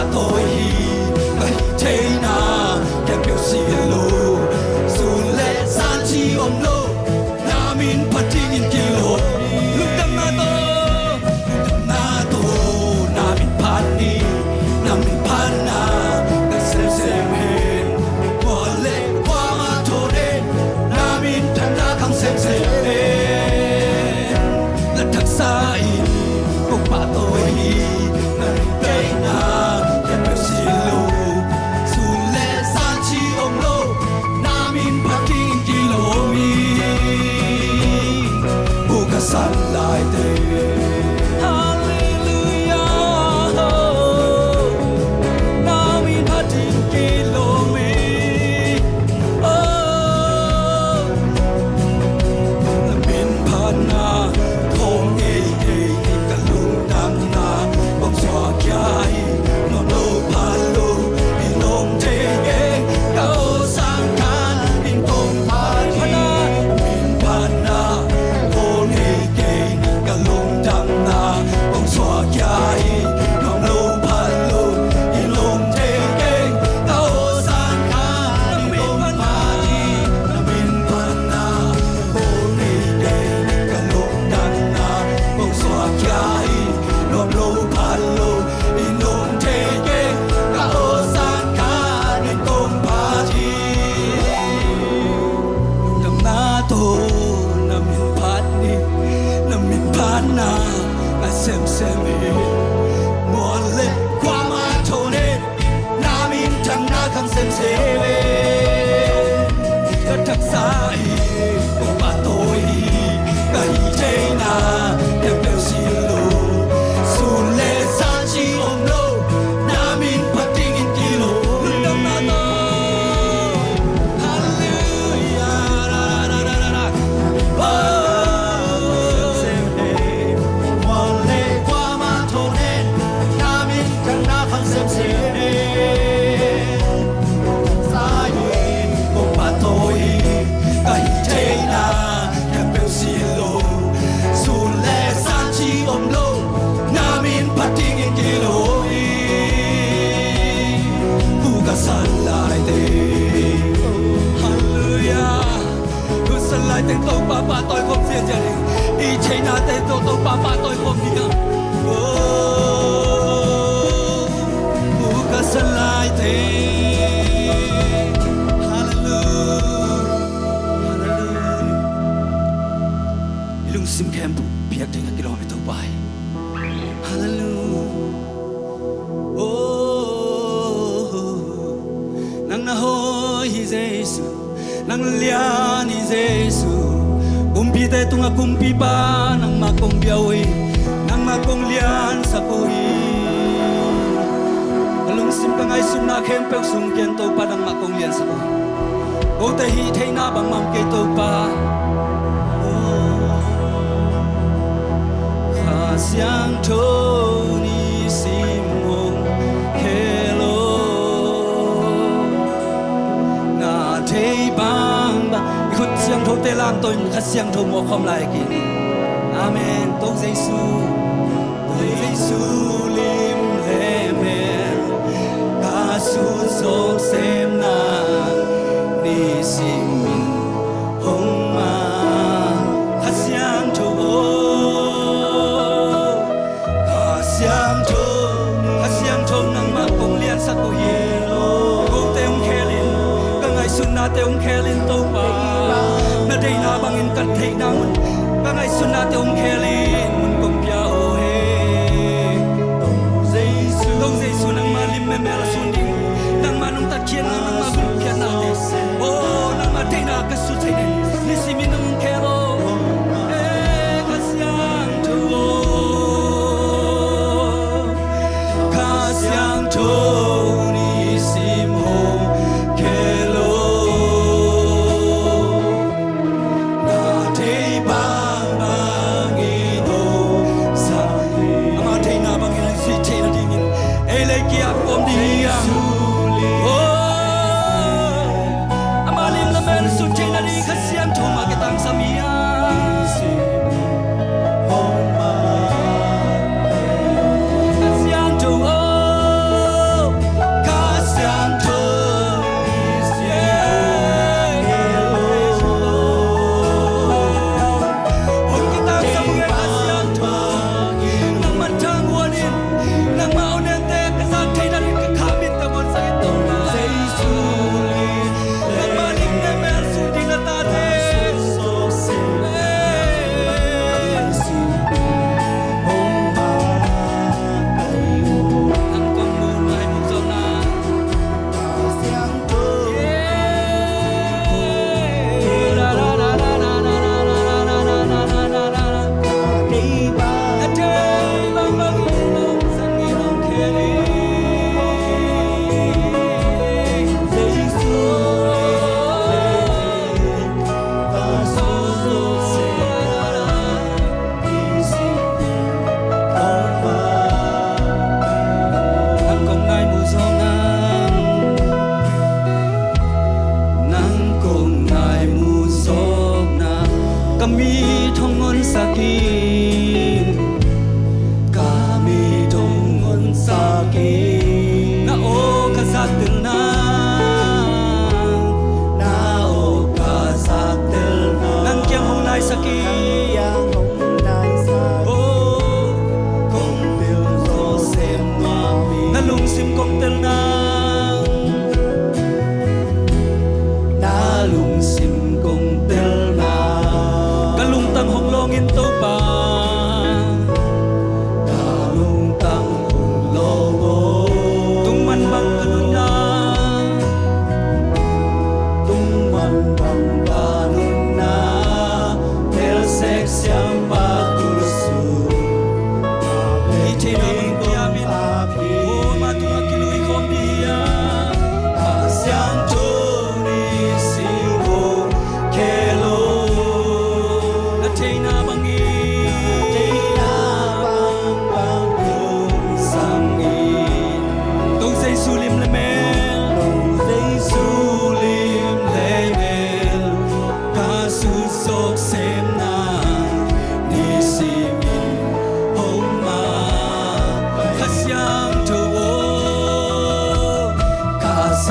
Tawi hi, ka hih theihna khempeuh si lo. Sun le zan ci om lo, na min phat dingin kilawm. Lungdamna tawh, lungdamna tawh na min phat ni, na min phatna ka semsem hen. Kua le kuamah thawn hen, na min phatna khang semsem hen. Na taksa in kong pahtawi hi, na min theihna khempeuh si lo. Sun le zan ci om lo, na min phat dingin kilawm hi. Bu ka san lai teng, Halleluiah, na min phat dingin kilawm hi. Oh, na min phatna khawng ngei kei hi. Ka lungdamna kong suahkhia hi. Nuam lo pha lo i nuam thei keng, ka aw sang khan in kong phat hi. Na min phatna khawng ngei kei hi. Ka lungdamna kong suahkhia hi. Nuam lo pha lo i nuam thei keng, ka aw sang khan in kong phat hi. Na min phatna khawng ngei kei hi. Ka lungdamna kong suahkhia hi. Nuam lo pha lo i nuam thei keng, ka aw sang khan in kong phat hi. Lungdamna tawh na min phat ni, na min phatna ka semsem hi. Mual le kuamah thawn hen, na min phatna khang semsem hen. Ka taksa in kong pahtawi hi. Ka hih theihna khempeuh si lo. Sun le zan ci om lo, na min phat dingin kilawm. Lungdamna tawh. Halleluiah. Oh, semsem hen. Mual le kuamah thawn hen, na min phatna khang semsem hen. Sa in kong pahtawi hi. Ka hih theihna khempeuh si lo. Sun le zan ci om lo, na min phat dingin kilawm hi. Bu ka san lai teng. Halleluiah. Hun san lai teng Topa pahtawi khawm ziahziah ding. I theihnate tawh Topa pahtawi khawm ding a. Oh, bu ka san lai teng. Halleluiah. Halleluiah. I lungsim khempeuh piak ding a kilawm hi Topa hi. Halleluiah. Oh, nang na hoih hi Jesu, nang na lian hi Jesu. Kumpite tungah kumpipa nangmah kong bia uh hi. Nangmah kong liansak uh hi. Ka lungsim ka ngaihsutna khempeuh sung kiang Topa nangmah kong liansak uh hi. Kote hih theihna bangmah om kei Topa. Kha Siangtho nisim hong khel aw. Na thei bangbang i khut siangthote lamto in Kha Siangtho muak khawm lai kei ni. Amen. Topa Jesu. Jesu lim le mel ka sunzawh sem nang nisim in hong mang. Kha Siangtho aw, Kha Siangtho, Kha Siangtho nangmah kong liansak uh hi. Kote hong khel in, ka ngaihsutnate hong khel in Topa. Na deihna bangin ka theihna un ka ngaihsutnate hong khel in mun kong pia aw he. Topa Jesu, Topa Jesu nangmah lim memel a sun ding, nangmah nungtat khiatna, nangmah gulkhiatnate, oh, nangmah deihna ka sut thei ding nisim in nang hong khel aw. Eh, Kha Siangtho aw, Kha Siangtho nisim hong khel aw. Na thei bangbang in hong sang hi. Ama theihna bangin a sut theih nadingin ei le kei a kawm ding hi hang. Oh, ama lim le mel sut theih nading Kha Siangtho mah kitangsam hi hang. Kha Siangtho aw,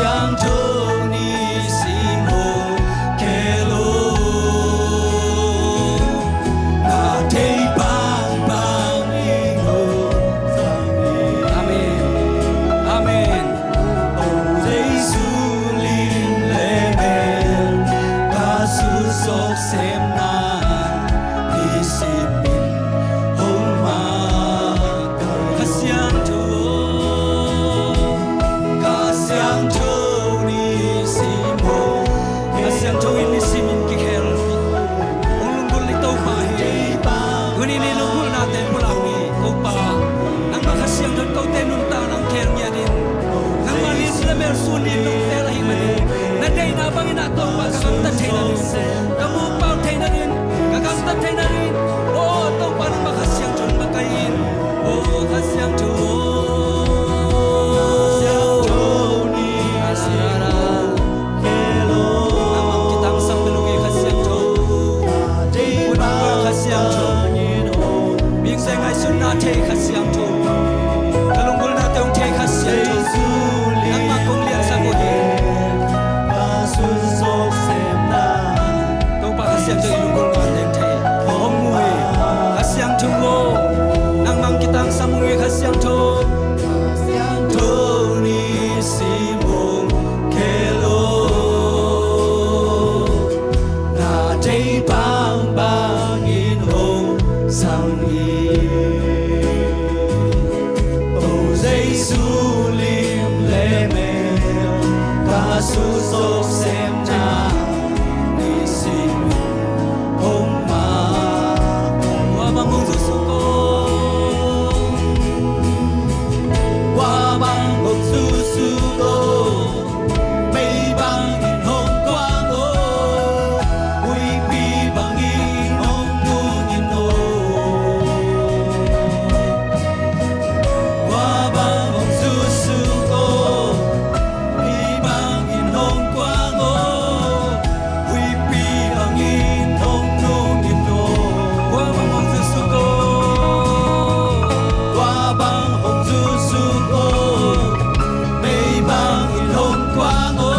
Siangtho ni sim hong khel o, na thei bangbang in hong sang hi. Amen. Amen. O Jesu, lim le mel ka suksuk semna, ni sim in hong makaih. Kha Siangtho, Kha Siangtho ni sim hong, Kha Siangtho in ni sim in kikhel. Hong lunggulh ni Topa hi. Tuni ni lunggulhnate pulak ni Topa. Nangmah Kha Siangtho in kote nuntak nang khel ngiat in. Nangmah lim le mel sun ni nong teel ahih manin, na deihna bangin ah Topa ka gamtat theihna ding, ka mukpau theihna ding, ka gamtat theihna ding, o Topa nangmah Kha Siangtho in makaih in. O Kha Siangtho, Siangtho ni sim hong khel o. Nangmah kitangsam bel ung hi Kha Siangtho. Kha Siangtho. Mihingte ngaihsutna thei Kha Siangtho. Ka lunggulhnate hong thei Kha Siangtho. Nangmah kong liansak uh hi. Topa Kha Siangtho i lunggulhnate hong thei. Hong mu hi. Kha Siangtho aw. Nangmah kitangsam ung hi Kha Siangtho. Kha Siangtho ni sim hong khel o, na thei bangbang in hong sang hi. O Jesu, lim le mel ka suksuk semna, ni sim in hong makaih. Kua bang hong zuksuk o. Kua bang hong zuksuk o. Mei bangin hong kuang o, huihpi bangin hong nungin o. Kua bang hong zuksuk o, mei bangin hong kuang o, huihpi bangin hong nungin o. Kua bang hong zuksuk o, kua bang hong zuksuk o. Mei bangin hong kuang o,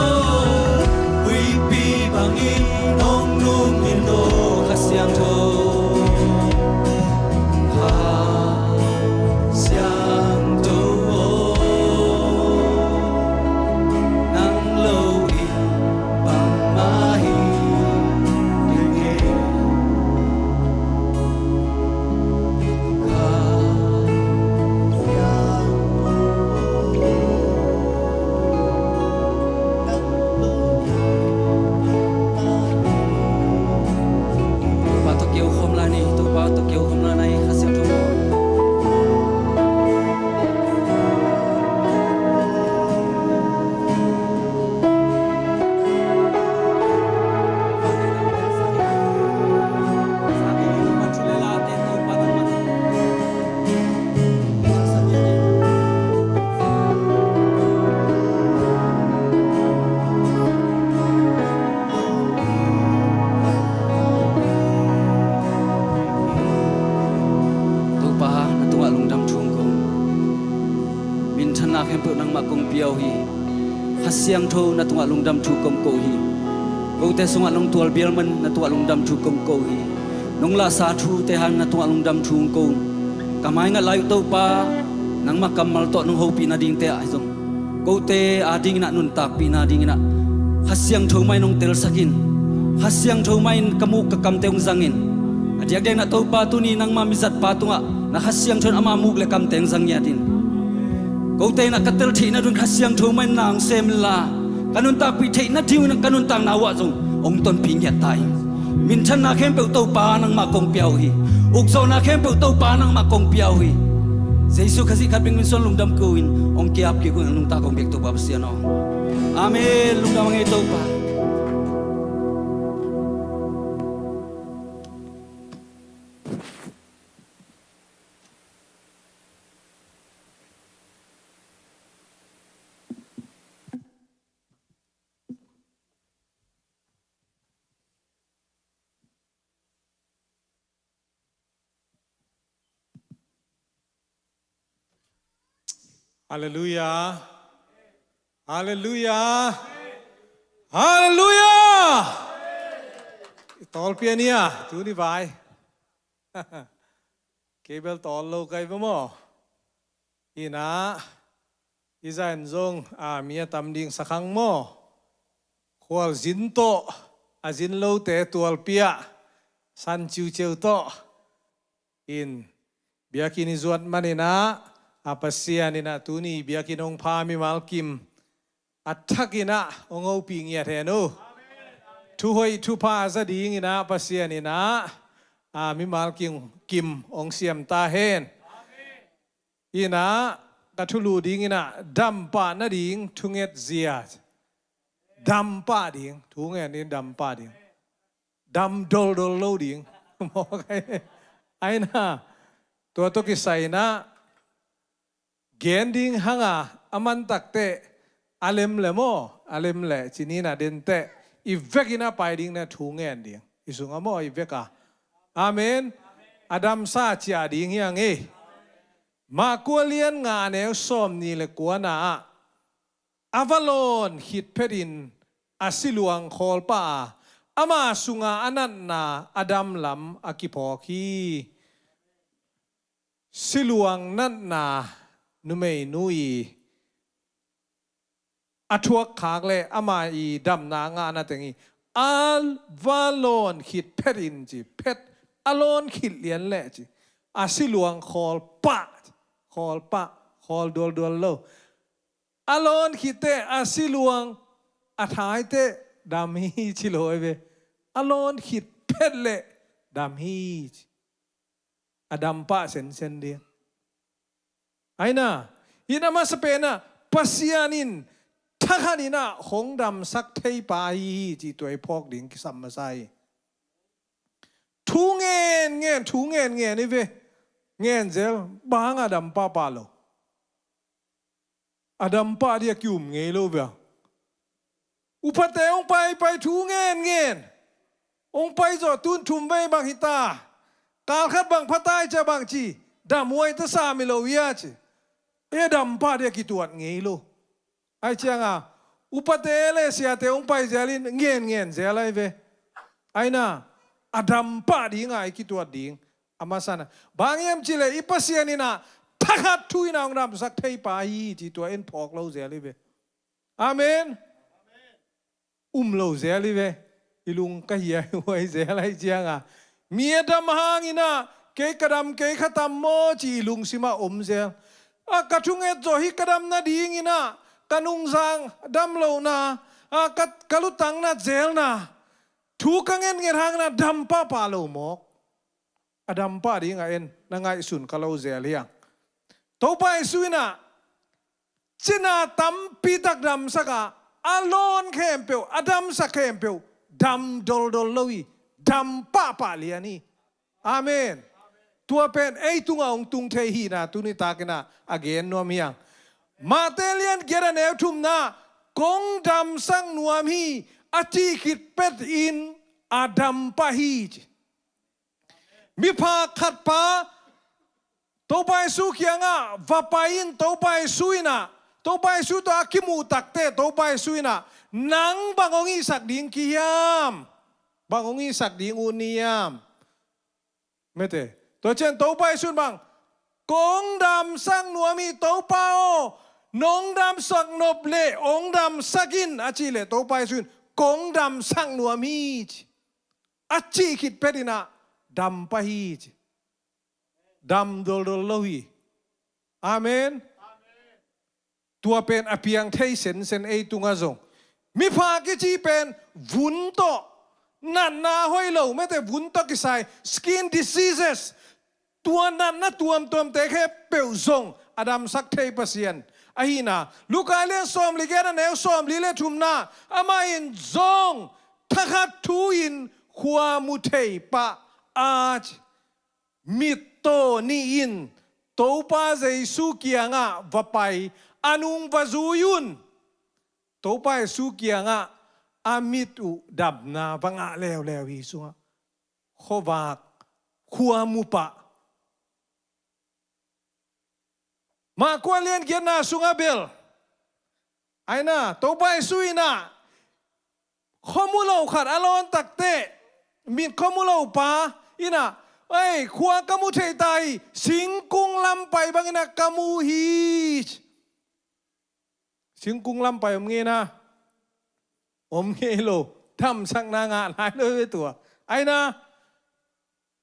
huihpi bangin hong nungin o. Kha Siangtho, Kha Siangtho aw, nang lo in bangmah hi ding hi. Topa tawh kiho khawm lai ni, Topa tawh kiho khawm lai ni, Kha Siangtho. Topa, na tungah lungdam thu kong ko. Minthanna khempeuh nangmah kong pia uh hi. Kha Siangtho na tungah lungdam thu kong ko hi. Kote sungah nong tualbial man na tungah lungdam thu kong ko hi. Nong lahsa thute hang na tungah lungdam thu kong ko. Ka mai ngat lai uh Topa, nangmah kammal tawh nong hopih nadingte ah hi zong, kote adingin ah nuntakpihna dingin ah Kha Siangtho mah in hong telsak in. Kha Siangtho mah in ka muk ka kamte hong zang in. A diakdiakin ah Topa tuni nangmah mizatpa tungah na Kha Siangtho in ama muk le kamte hong zang ngiat in. Kote in ah ka tel theihna ding Kha Siangtho mah in na hong sem inla, ka nuntakpih theihna ding in ka nuntakna uh ah zong hong tonpih ngiat ta in. Minthanna khempeuh Topa nangmah kong pia uh hi. Ukzawhna khempeuh Topa nangmah kong pia uh hi. Jesu Khazih khat bek min suang lungdam ko in hong ki-ap kik uh in nungta kong biak Topa Pasian aw. Amen. Lungdam a ngei Topa. Halleluiah. Halleluiah. Halleluiah. I tawlpia ni a tuni vai. Kei bel tawl lo kai ba maw? Ina i zain zong a mi a tam ding sakhang maw? Khualzin tawh a zin lote tualpia san ciuciu tawh in biakinn i zuat maninah a Pasian inah tuni biakinn hong pha mimal kim a thakinah hong hopih ngiat hen uh. Thuhoih thupha za dinginah Pasian inah a mimal kim, kim hong siam ta hen. Inah ka thulu dinginah dampah nading thunget zia. Dampah ding thungen in dampah ding. Dam doldol lo ding. Mawk ai. Aina tua tawh kisai inah gen ding hanga a mantakte a lem le maw a lem le cinina dente i vekin a pai ding na thu ngen ding i sunga maw i veka. Amen. A damsa cia ding hiang ei. Mah kua lian nga neu sawm ni le kuana ah a va lawn khit phetin a siluang khawlpa a ama sunga a natna a damlam a kiphawk hi. Siluang natna numeinu i a thuak khak le ama i damna ngahna teng i a va lawn khit phetin ci phet a lawn khit lian le ci a siluang khawl pah khawl pah khawl dualdual lo. A lawn khitte a siluang a thaite dam hi ci lo ai ve. A lawn khit phet le dam hi ci. A dam pah sensen ding. Aina in a masa penah Pasian in thakhat inah hong damsak thei pa ahi hi ci tua i phawk ding kisam masa hi. Thu ngen ngen thu ngen ngen i ve. Ngen zel bang a dam pahpah lo. A dam pah dih a ki-um ngei lo via. Upate hong paipai thu ngen ngen hong pai zawh tun thum vei bang hita. Kalkhat bang phatai cia bang ci damhuai ta sami lo ia ci. E dam pah dih a kituat ngei lo. Ai cianga upate le siate hong pai zelin ngen ngen zel ai ve. Aina a dam pah dinga i kituat ding a masana bang hiam cileh i Pasian inah thakhat thu inah hong damsak thei pa hi ci tua in phawk lo zel i ve. Amen. Um lo zel i ve. I lung ka hiaihuai zel ai cianga mi a dam hanginah kei ka dam kei kha tam maw ci i lungsimah om zel. A ka thunget zawh hi ka dam nadinginah ka nungzang dam lohna a ka lutang nat zelna thu ka ngetnget hanginah dam pahpah lo mawk. A dam pah dingah en na ngaihsun ka lo zel hiang. Topa Jesu inah cina tampitak damsakah a lawn khempeuh a damsak khempeuh dam doldol lo hi. Dam pahpah lian hi. Amen. Tua pen ei tungah hong tung thei hina tuni takinah a gen nuam hiang. Mate lian giat a neu thumna kong damsak nuam hi a cih khit petin a dam pah hi ci. Mipha khatpa Topa Jesu kiangah va pai in Topa Jesu inah Topa Jesu tawh a kimuh takte Topa Jesu inah nang bang hong ihsak ding kihiam? Bang hong ihsak ding uh niam? Mete tua cian Topa Jesu in bang kong damsak nuam hi Topa aw. Nong damsak nop le hong damsak in a cih le Topa Jesu in kong damsak nuam hi ci. A cih khit phetinah dam pah hi ci. Dam doldol lo hi. Amen. Tua pen a piang thei sensen ei tungah zong mipha kici pen vun tawh natna hoih lo mete vun tawh kisai skin diseases tua natna tuamtuamte khempeuh zong a damsak thei Pasian ahina Luka lian sawmli giat a neu sawmli le thumna amah in zong thakhat thu in khua mu thei pah a ci. Mittaw nih in Topa Jesu kiangah va pai a nung va zui un. Topa Jesu kiangah a mit uh damna va ngah leuleu hi sungah khuavak khua mu pah. Mah kua lian giatna sungah bel Aina, Topa Jesu inah, khuamu lo khat a lawn takteh, mit khuamu lo pa inah, ei, khua ka mu thei ta hi, singkung lam pai bang inah ka mu hi. Singkung lam pai om ngei na? Om ngei lo. Damsakna ngah lai lo ve tua. Aina,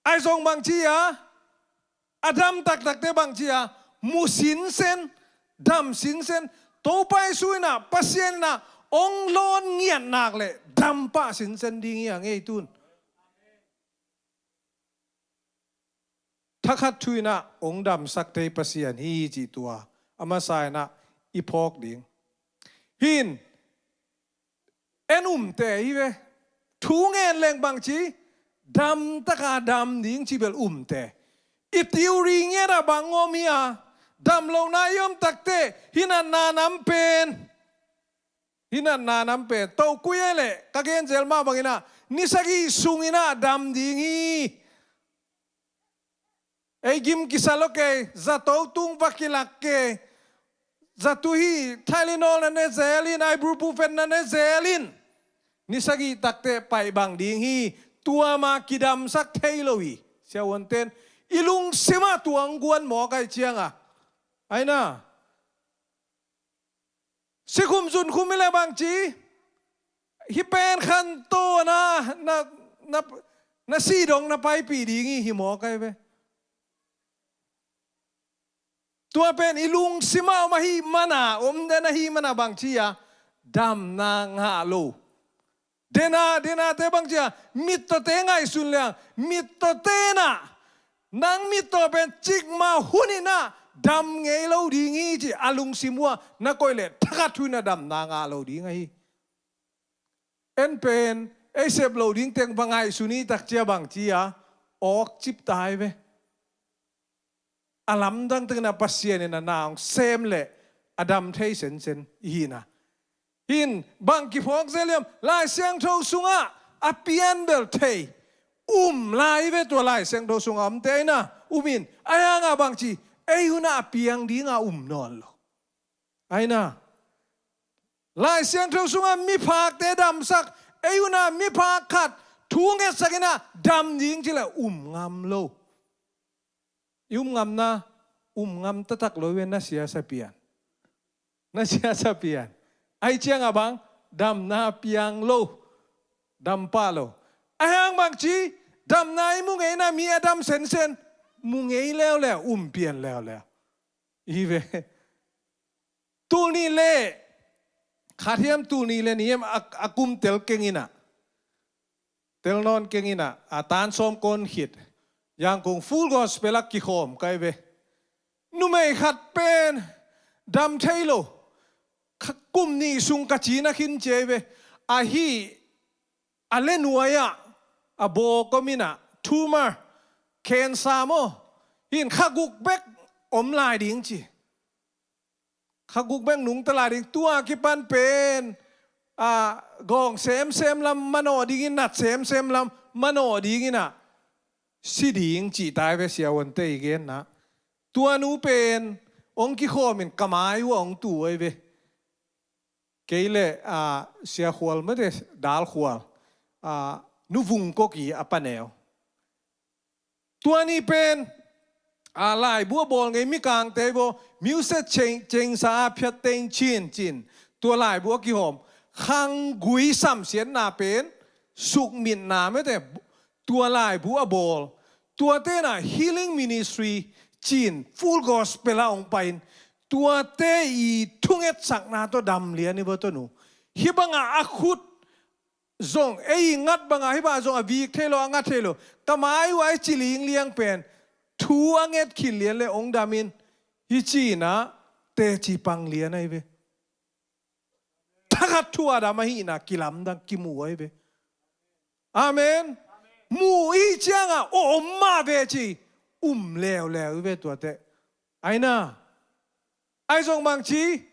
ai zong bangci a, a dam taktakte bangci a, mu sinsen, dam sinsen. Topa Jesu inah, Pasian inah ong lawn ngiat nak leh dam pah sinsen ding hi a ngei tun. Thakhat thu inah ong damsak thei Pasian hi cih tua a masa inah i phawk ding. Hin, en umte hi ve. Thu ngen leng bangci, dam taka dam ding ci bel umte. I theory ngiat a bang om hi a, dam lohna i om takteh, hi natna nam pen, hi natna nam pen. Tokui ei leh, ka gen zel mah bang inah, ni sagih sung inah dam ding hi. Ei gim kisa lo kei, zato tung va kilak kei. Zato hi, Tylenol na ne zel in, ibuprofen na ne zel in. Ni sagih takteh paih bang ding hi, tua mah kidamsak thei lo hi. Siavuanten, i lungsim ah tua ong guan mawk ahih ciang a. Aina. Sikhum zunkhum hi leh bangci, hih pen khanto na, na, na, na si dong na paipih ding hi, hi mawk ai ve. Tua pen i lungsim ah om ahih mana, om den ahih mana bangci a, damna ngah lo. Dena, denate bangci a, mittawte ngaihsun leng, mittawte na, nang mittaw pen cikmah hun inah dam ngei lo ding hi ci a lungsim uh ah na koih leh thakhat thu inah damna ngah lo ding ahi. En pen, ei sep lo ding teng va ngaihsun hi takcia bangci a, awk cip ta hi ve. A lamdang takin a Pasian in a na hong sem leh a dam thei sensen i hihna. Hin bang kiphawk zel hiam? Lai Siangtho sungah a pian bel thei um lai ve, tua Lai Siangtho sungah omte aina um in. Ahi hangah bangci, ei hunah a piang dingah um nawn lo. Aina, Lai Siangtho sungah miphakte damsak, ei hunah miphak khat thu ngetsak inah dam ding cileh um ngam lo. I um ngamna, um ngam taktak lo ve, na siasa pian. Na siasa pian. Ahi ciangah bang, damna piang lo. Dam pah lo. Ahi hang bangci, damna i mu ngeina mi a dam sensen, mu ngei leuleu, um pian leuleu. I ve. Tul nih le, khat hiam tul nih le nih hiam a, a kum tel keng inah. Tel nawn keng inah, a tan sawm kawn khit. Yangon Full Gospel ah kikhawm kai ve. Numei khat pen, dam thei lo. Kha-, kum nih sung ka cina khin ci ai ve. Ahi, a le nuai ah, a bawk om inah, tumor, cancer maw. Hin kha guk bek om lai ding ci. Kha guk bek nungta lai ding, tua kipan pen, a, gawng semsem lam manawh dingin, nat semsem lam manawh dingin ah, si ding cih tai ve siavuante i genna. Tua nu pen, hong kikhawm in ka mai uh ah hong tu ai ve. Kei le, a, sia khual mate, dal khual, a, nu vung kok i a paneu. Tua ni pen, a, laibu a bawl ngei mikangte baw, music ceng, cengsa a phiat teng cin, cin. Tua laibu a kihawm, khanggui samsiatna pen, sukmitna mete, tua laibu a bawl. Tua tenah healing ministry cin, Full Gospel a hong pai in. Tuate i thungetsakna tawh dam lian i baw tawh nu. Hih bangah a khut zong, ei ngat bangah, hih bangah zong a vik thei lo, a ngat thei lo. Ka mai uh ai ci lingliang pen, thu a nget khit lian le hong dam in, hih cinah teci pang lian ai ve. Thakhat thu a dam ahihna kilamdang kimu ai ve. Amen. Mu i ciangah, aw om mah ve ci, um leuleu i ve tuate. Aina. Ai zong bangci,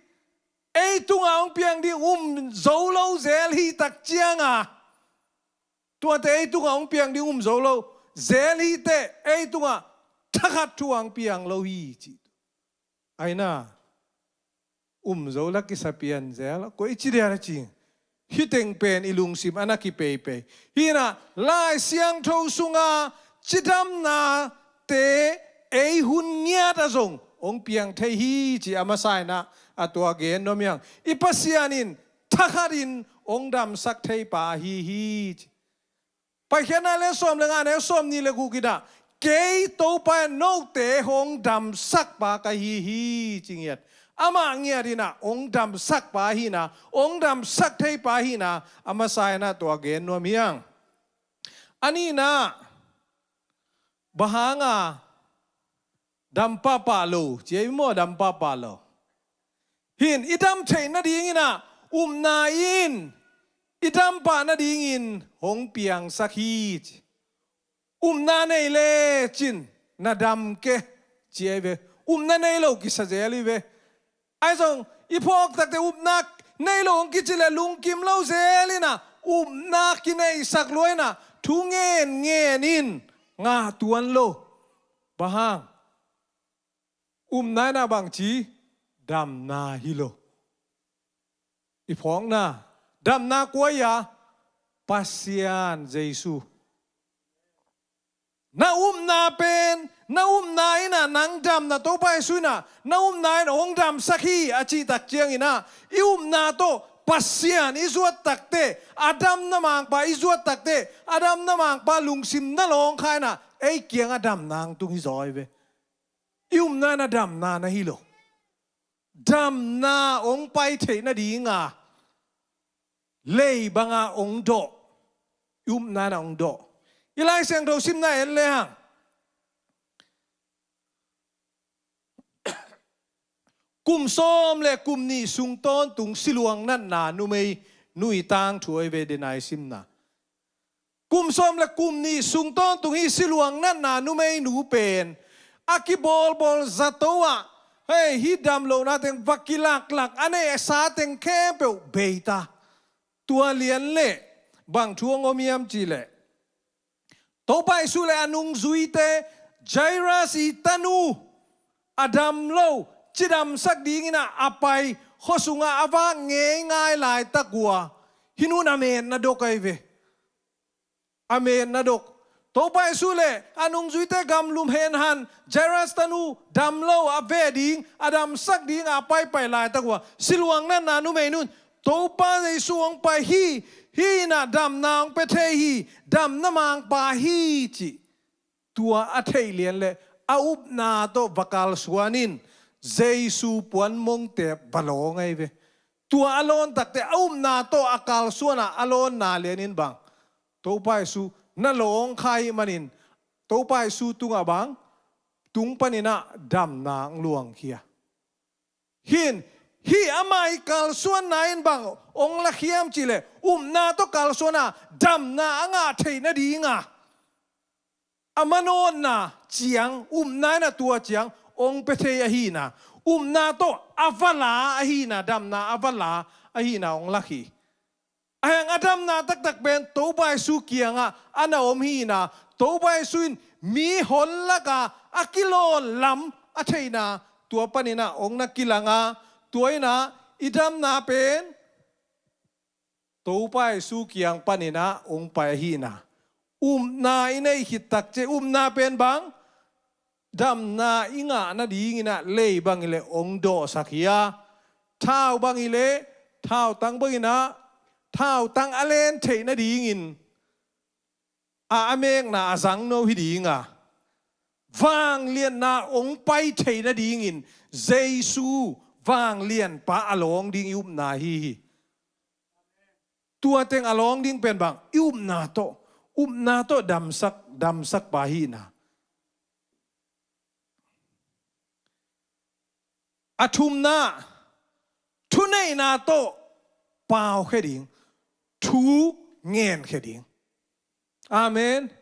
ei tungah hong piang ding um zo lo zel hi tak cianga. Tuate ei tungah hong piang ding um zo lo zel hi teh, ei tungah thakhat thu hong piang lo hi ci. Aina. um zo la kisa pian zel, koi ci dia na cing. Hih teng pen i lungsim a na kipeipei. Hi inah Lai Siangtho sunga cidamnate ei hun ngiat ah zong hong piang thei hi ci a masa inah a tua gen nuam hi hang. I Pasian in thakhatin hong damsak thei pa ahi hi ci. Paikhiatna le sawm le nga, neu sawmnih le guk inah, kei Topa in note hong damsak pa ka hi hi ci ngiat. Amah ngiat inah hong damsak pa hi inah, hong damsak thei pa hi inah a masa inah tua gen nuam hi hang. A nihna, bang hanga dam pahpah lo ci ei maw? Dam pahpah lo. Hi in i dam theih nading inah upna in i dam pah nadingin hong piangsak hi ci. Upna nei lecin na dam kei ci ei ve. Upna nei lo kisa zel hi ve. Ahi zong i phawk takte upna nei lo hong kici le lungkim lo zel inah upna kineihsak lua inah thu ngen ngen in ngah tuan lo. Bang hang? Upna inah bangci? Damna hi lo. I phawkna, damna kua hi a? Pasian Jesu. Na upna pen, na upna inah nang damna, Topa Jesu inah na upna in hong damsak hi a cih tak ciang inah i upna tawh Pasian i zuat takte, a damna mangpa i zuat takte, a damna mangpa lungsim na lawng kha inah ei kiangah damna hong tung hi zaw hi ve. I upna inah damna na hi lo. Damna hong pai theih nadinga lei banga hong dawh. I upna inah hong dawh. I Lai Siangtho simna en le hang, kum sawm le kum nih sung tawntung siluang natna numei nu i tangthu ahi ve, denai simna. Kum sawm le kum nih sung tawntung hih siluang natna numeinu pen a kibawlbawl zato ah, hei, hih damlohna teng va kilaklak, a neihsa teng khempeuh bei ta. Tua lian le bang thu hong om hiam cih leh, Topa Jesu le a nungzuite, Jairus i tanu, a dam lo, cidamsak dingin ah a pai, khua sungah a vak ngeingai laitak uh a, hih nu in a metna dok ahi ve. A metna dok. Topa Jesu le a nungzuite gamlum henhan, Jairus tanu dam lo a veh ding, a damsak ding a paipai laitak uh a, siluang natna numeinu in, Topa Jesu hong pai hi, hih in ah damna hong pia thei hi, damna mangpa hi cih tua a theih lian le a upna tawh va kalsuan in Jesu puan mongte va lawng ahi ve. Tua a lawn takte a upna tawh a kalsuan a, a lawnna lian in bang, Topa Jesu na lawng kha ahih manin Topa Jesu tungah bang, tung panin ah damna hong luangkhia. Hih in, hih amah i kalsuanna in bang hong lakhia hiam cih leh, upna tawh kalsuan a damna a ngah theih nading a, a manawtna ciang, upna in ah tua ciang hong pia thei ahihna, upna tawh a va la ahihna, damna a va la ahihna hong lak hi. Ahi hang a damna taktak pen Topa Jesu kiangah a na om hi-in ah, Topa Jesu in mihon lakah a kilawn lam a theihna, tua panin ah hong na kilang a, tua in ah i damna pen Topa Jesu kiang panin ah hong pai ahihna. Upna i neih khit takciang, upna pen bang, damna i ngah nadingin ah lei bang hi leh hong dawhsak hi a, thau bang hi leh, thautang bangin ah, thautang a len theih nadingin a, a mekna a zang no hi ding a, vangliatna hong pai theih nadingin Jesu vanglianpa a lawng ding i upna ahi hi. Tua teng a lawng ding pen bang, i upna tawh, upna tawh damsak, damsakpa ahihna. A thumna, thuneihna tawh paukhia ding, thu ngenkhia ding. Amen.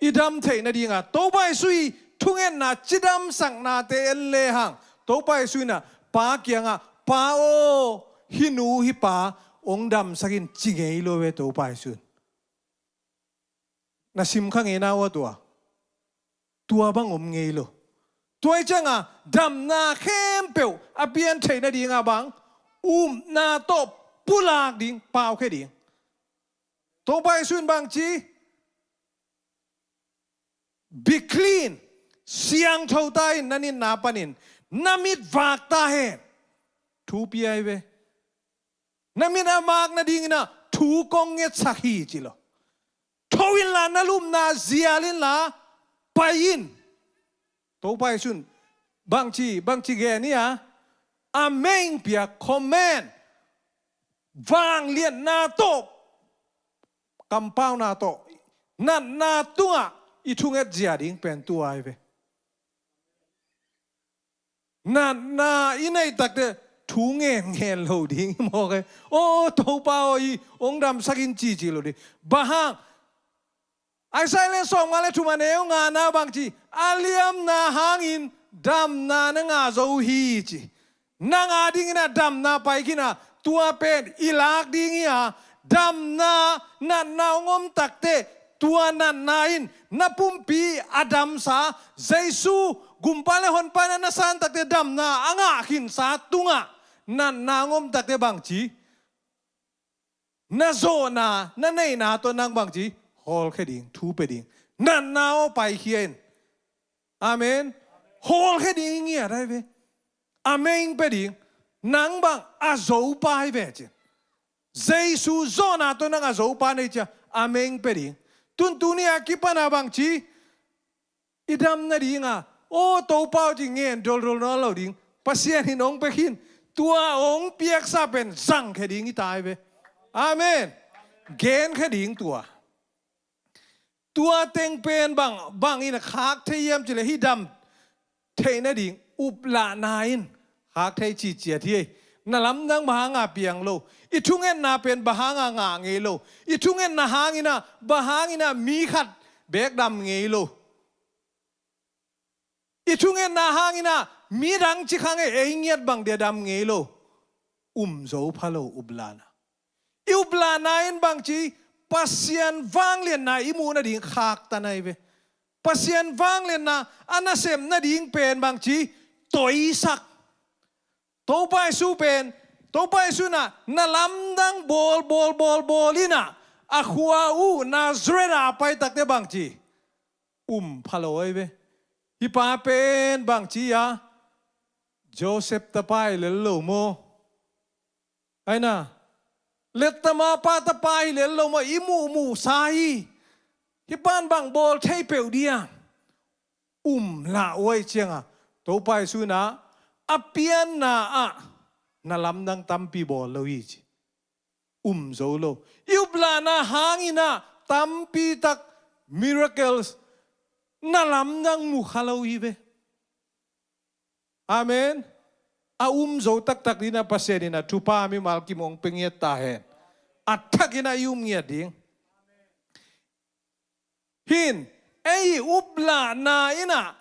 I dam theih nading a, Topa Jesu i thungetna, cidamsaknate en le hang, Topa Jesu in ah Pa kiangah, Pa aw, hih nu hih pa hong damsak in, ci ngei lo ve Topa Jesu in. Na sim kha ngei na uh a tua. Tua bang om ngei lo. Tua hi cianga damna khempeuh a pian theih nadinga bang, upna tawh pulak ding, paukhia ding. Topa Jesu in bangci, "Be clean, siangtho ta in, na nitna panin na mit vak ta hen," thu pia hi ve. Na mit a vak nadingin ah thu kong ngetsak hi ci lo. Tho inla, na lupna zial inla, pai in. Topa Jesu in bangci, bangci gen hi a, a meng piak, command, vangliatna tawh, kampauna tawh, natna tungah i thunget zia ding pen tua hi ve. Natna i neih takte thu ngen ngen lo ding hi mawk e. "Aw, Topa aw, i hong damsak in," ci ci lo ding. Bang hang? Isaiah le sawmnga le thum a neu ngana bangci, "A liamna hangin damna na ngah zo hi," ci. Nang a dingin ah damna pai khin a, tua pen i lak ding hi a, damna, natna hong om takte, tua natna in na pumpi a damsa, Jesu gumpa le honpa in ah na san takte damna a ngah khinsa tungah, natna hong om takte bangci, na zawhna, na neihna tawh nang bangci, hawlkhia ding, thu pia ding. Natna aw, paikhia in. Amen. Hawlkhia ding hi ngiat ahi ve. A meng pia ding. Nang bang a zopa hi ve ci. Jesu zawhna tawh nang a zopa na hi ciang a meng pia ding. Tun tuni a kipan a bangci, i dam nadinga, "Aw, Topa aw," ci ngen doldol nawn lo ding. Pasian in hong pia khin. Tua hong piaksa pen zangkhia ding hi ta hi ve. Amen. Genkhia ding tua. Tua teng pen bang, bangin a khak thei hiam cih leh hih dam theih nading uplahna in khak thei ciciat hi. Na lamdang bang hanga piang lo? I thungetna pen bang hanga ngah ngei lo? I thungetna hangin ah bang hangin ah mi khat beek dam ngei lo? I thungetna hangin ah midang ci kha ngei, ei ngiat bang dia dam ngei lo? Um zo pha lo uplahna. I uplahna in bangci, Pasian vangliatna i muh nading khaktan ahi ve. Pasian vangliatna a nasep nading pen bangci, toisak. Topa Jesu pen, Topa Jesu in ah na lamdang bawl, bawl, bawl, bawl in ah, a khua uh Nazareth a pai takte bangci, um pha lo ahi ve. Hih pa pen bangci a, Joseph tapa hi lel lo maw? Aina, lettama pa tapa hi lel lo maw? I muhmuhsa hi. Hih pan bang bawl thei peuh dia? Um lah uh ahih cianga, Topa Jesu in ah a pianna ah na lamdang tampi bawl lo hi ci. Um zo lo. I uplahna hangin ah tampi tak miracles na lamdang mu kha lo hi ve. Amen. A um zo taktak dingin ah Pasian in ah thupha mimal kim hong pia ngiat ta hen. A thakin ah i um ngiat ding. Hin, ei uplahna in ah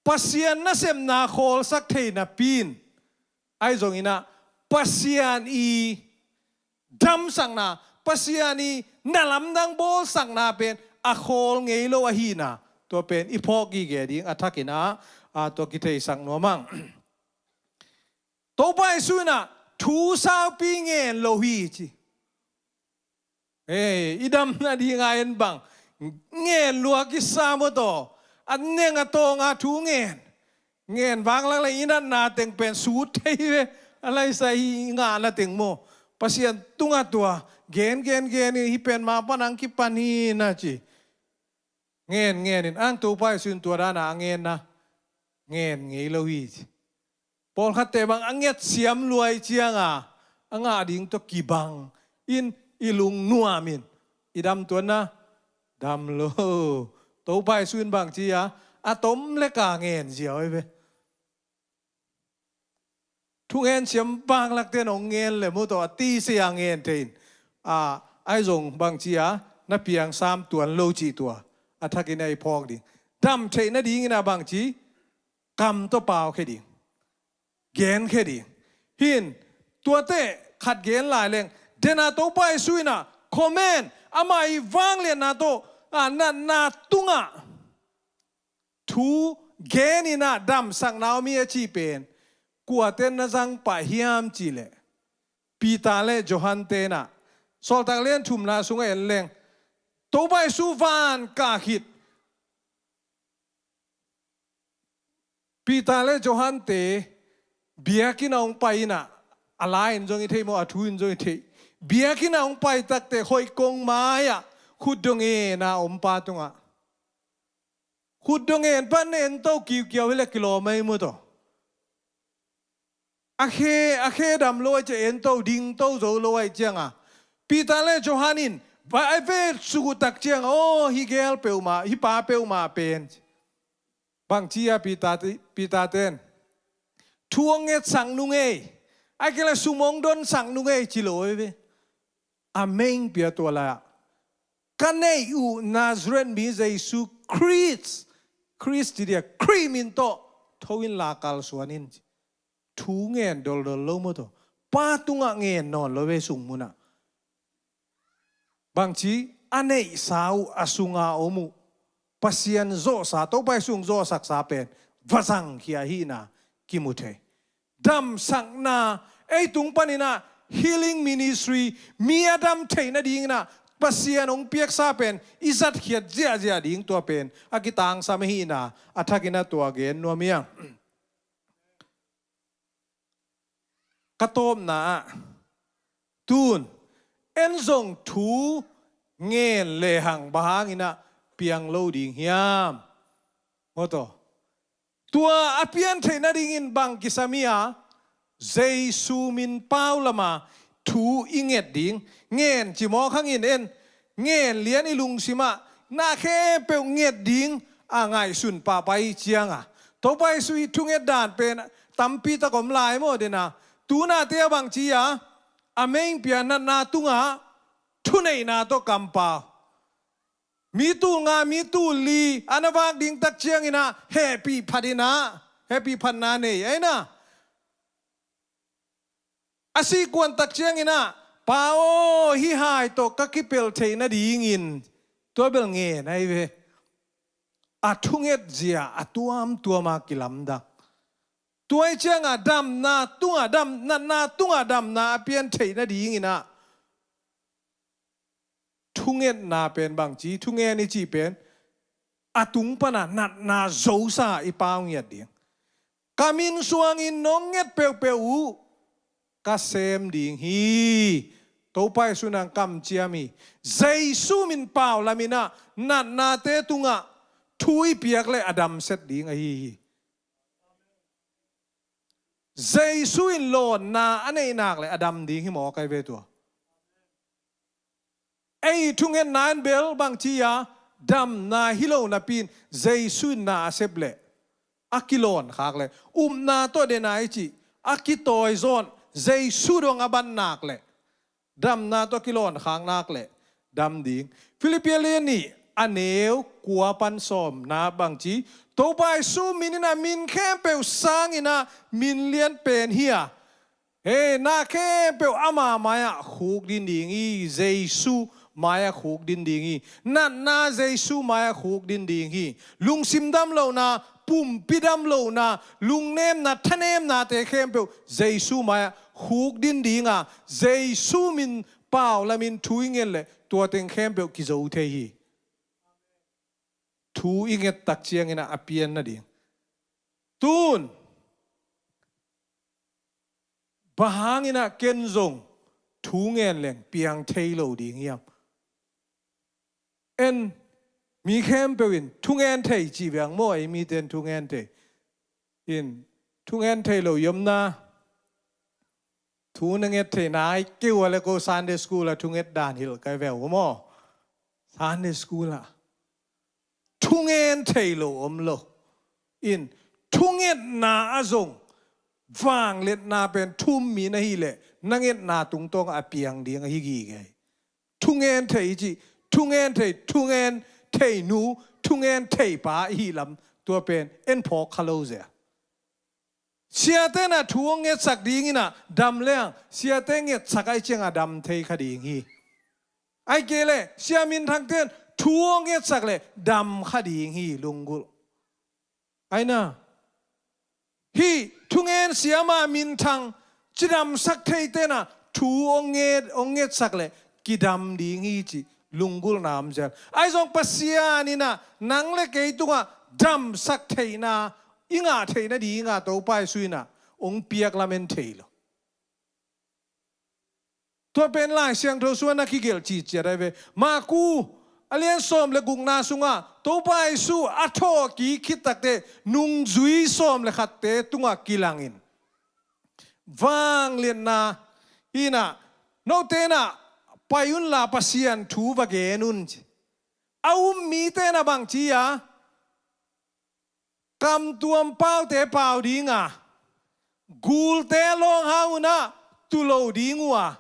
Pasian nasepna khawlsak thei napi in, ahi zongin ah Pasian i damsakna, Pasian i na lamdang bawlsakna pen a khawl ngei lo ahihna, tua pen i phawk gige ding a thakin ah, a, tua kitheisak nuam ang. Topa Jesu in ah thu saupi ngen lo hi ci. Ei, i dam nadinga en bang ngen lua kisa maw taw? A neng a tawnga thu ngen. Ngen vanglak le i natna teng pen sut thei ve. A laisa hi i ngahna teng maw? Pasian tungah tua gen, gen, gen in hih pen ma pan ang kipan hi na ci. Ngen, ngen in ang Topa Jesu in tua dana a ngenna ngen ngei lo hi ci. Pawlkhatte bang a nget siam lua ahih cianga a ngah ding tawh kibang in i lungnuam in i dam tuan na, dam lo. Topa Jesu in bangci a, a tom leka ngen ziau ahi ve. Thungen siam vanglakte in hong ngen le maw taw, a tise a ngen thei in, a, ahi zong bangci a na piang sam tuan lo cih tua a thakin a i phawk ding. Dam theih nadingin a bangci, kam tawh paukhia ding, genkhia ding. Hin, tuate khat gen lai leng, dena Topa Jesu in a comment, amah i vangliatna tawh, a, natna tungah thu genin ah damsakna om hi a cih pen kuaten na zang pah hiam cih leh, Peter le Johan tenah, Sawltak lian thumna sungah en leng, Topa Jesu van kah khit Peter le Johan te biakinn ah hong pai in ah, a la in zong i thei maw, a thu in zong i thei. Biakinn ah hong pai takte hoih kong mai-ah khutdawh ngen a om pa tungah, khutdawh ngen pan en to kiukiau hi leh kilawm ahi maw taw. A khe, a khe dam lo ahih ciang, en to ding to zo lo ahih cianga, Peter le Johan in va a ve suk uh tak cianga, aw, hih gel peuhmah, hih pa peuhmah pen, bangci a Peter te, Peter ten thu hong ngetsak nung ei, ahih kei leh sum hong donsak nung ei ci lo ei ve. A meng pia tua lai-ah, ka neih uh Nazareth mi Jesu Khrist, Khrist ci dia, Khrih min tawh tho inla kalsuan in ci. Thu ngen doldol lo maw taw. Pa tungah ngen nawn lo ve sung munah. Bangci a neihsa uh, a sunga om uh, Pasian zawhsa, Topa Jesu hong zawhsaksa pen va zangkhia ahihna kimu thei. Damsakna, ei tung panin ah healing ministry, mi a dam theih nadingin ah Pasian hong piaksa pen i zatkhiat ziahziah ding tua pen a kitangsam ahihna a thakin ah tua gen nuam hi hang. Ka tawpna ah, tun en zong thu ngen lehang bang hangin ah piang lo ding hiam? Maw taw. Tua a pian theih nadingin bang kisam hi a, Jesu min pau lama thu i nget ding, ngen ci mawk hangin en, ngen lian i lungsimah na khempeuh nget ding a ngaihsun pahpah i cianga, Topa Jesu i thunget dan pen tampi tak om lai maw dena. Tunate a bangci a, a meng pia natna tungah thuneihna tawh kampau. Mi tul nga, mi tul li a na vak ding tak ciangin ah hehpih phat in ah, hehpih phatna nei a in ah, a sihkuan tak ciangin ah, Pa aw, hih hai tawh ka kipelh theih nadingin, tua bel ngen ahi ve. A thunget zia a tuamtuama kilamdang. Tua ahih cianga damna tungah, dam, natna tungah damna a pian theih nadingin ah thungetna pen bangci, thungen i cih pen a tung pana natna zosa i Pa hong ngiat ding. Ka min suangin nong nget peuhpeuh uh ka sem ding hi. Topa Jesu nang kamciam hi. Jesu min pau lamin ah natnate tungah thu i piak leh a damset ding ahi hi. Jesu in lawnna a neih nak leh a dam ding hi mawk ahi ve tua. Ei thungetna in bel bangci a, damna hi lo napi in Jesu in na a sep leh a kilawnkhak leh, upna tawh dena i cih a kitawizawn, Jesu dong a ban nak leh damna tawh kilawnkhan nak leh dam ding. Filippi lian nih a neu kua pan sawmna bangci, Topa Jesu min in a min khempeuh sangin a min lian pen hi a, hei, na khempeuh ama mai-ah khukdin ding hi. Jesu mai-ah khukdin ding hi. Natna Jesu mai-ah khukdin ding hi. Lungsim damlohna, pumpi damlohna, lungnemna, thanemnate khempeuh Jesu mai-ah khukdin dinga, Jesu min pau lamin thu i nget leh tua teng khempeuh kizo thei hi. Thu i nget tak ciangin a pian nading. Tun bang hangin ah ken zong thu ngen leng piang thei lo ding hiam? En, mi khempeuh in thungen thei ci veng maw, ei mite in thungen thei. In, thungen thei lo i omna, thu na nget thei nai kei ua le ko Sunday school ah thunget dan hilh kai veu maw. Sunday school ah thungen thei lo om lo. In, thungetna ah zong vangliatna pen thu um mi na hih leh na ngetna tungtawng ah a piang ding ahi gige. Thungen thei i cih, thungen thei, thungen thei nu, thungen thei pa i hih lam tua pen en phawk kha lo zia. Siate in ah thu hong ngetsak dingin ah dam leng, siate ngetsak ahih ciangin ah dam thei kha ding hi. Ahih kei leh sia minthangte in thu hong ngetsak leh dam kha ding hi, lunggulh. Aina, hih thungen siama minthang cidamsak theite na thu hong nget, hong ngetsak le kidam ding hi ci lunggulhna om zel. Ahi zong Pasian in ah nang le kei tungah damsak theihna i ngah theihna dingah Topa Jesu in ah hong piak lamen thei lo. Tua pen Lai Siangtho sungah na kigelh ciciat ahi ve. Maku a lian sawm le gukna sungah Topa Jesu a thawhkik khit takte nungzui sawm le khatte tungah kilangin vangliatna in ah, note in ah pai unla Pasian thu va gen un ci. A um mite in ah bang ci a, kamtuam paute pau ding a, gulte lawng hang un ah tu lo ding uh a,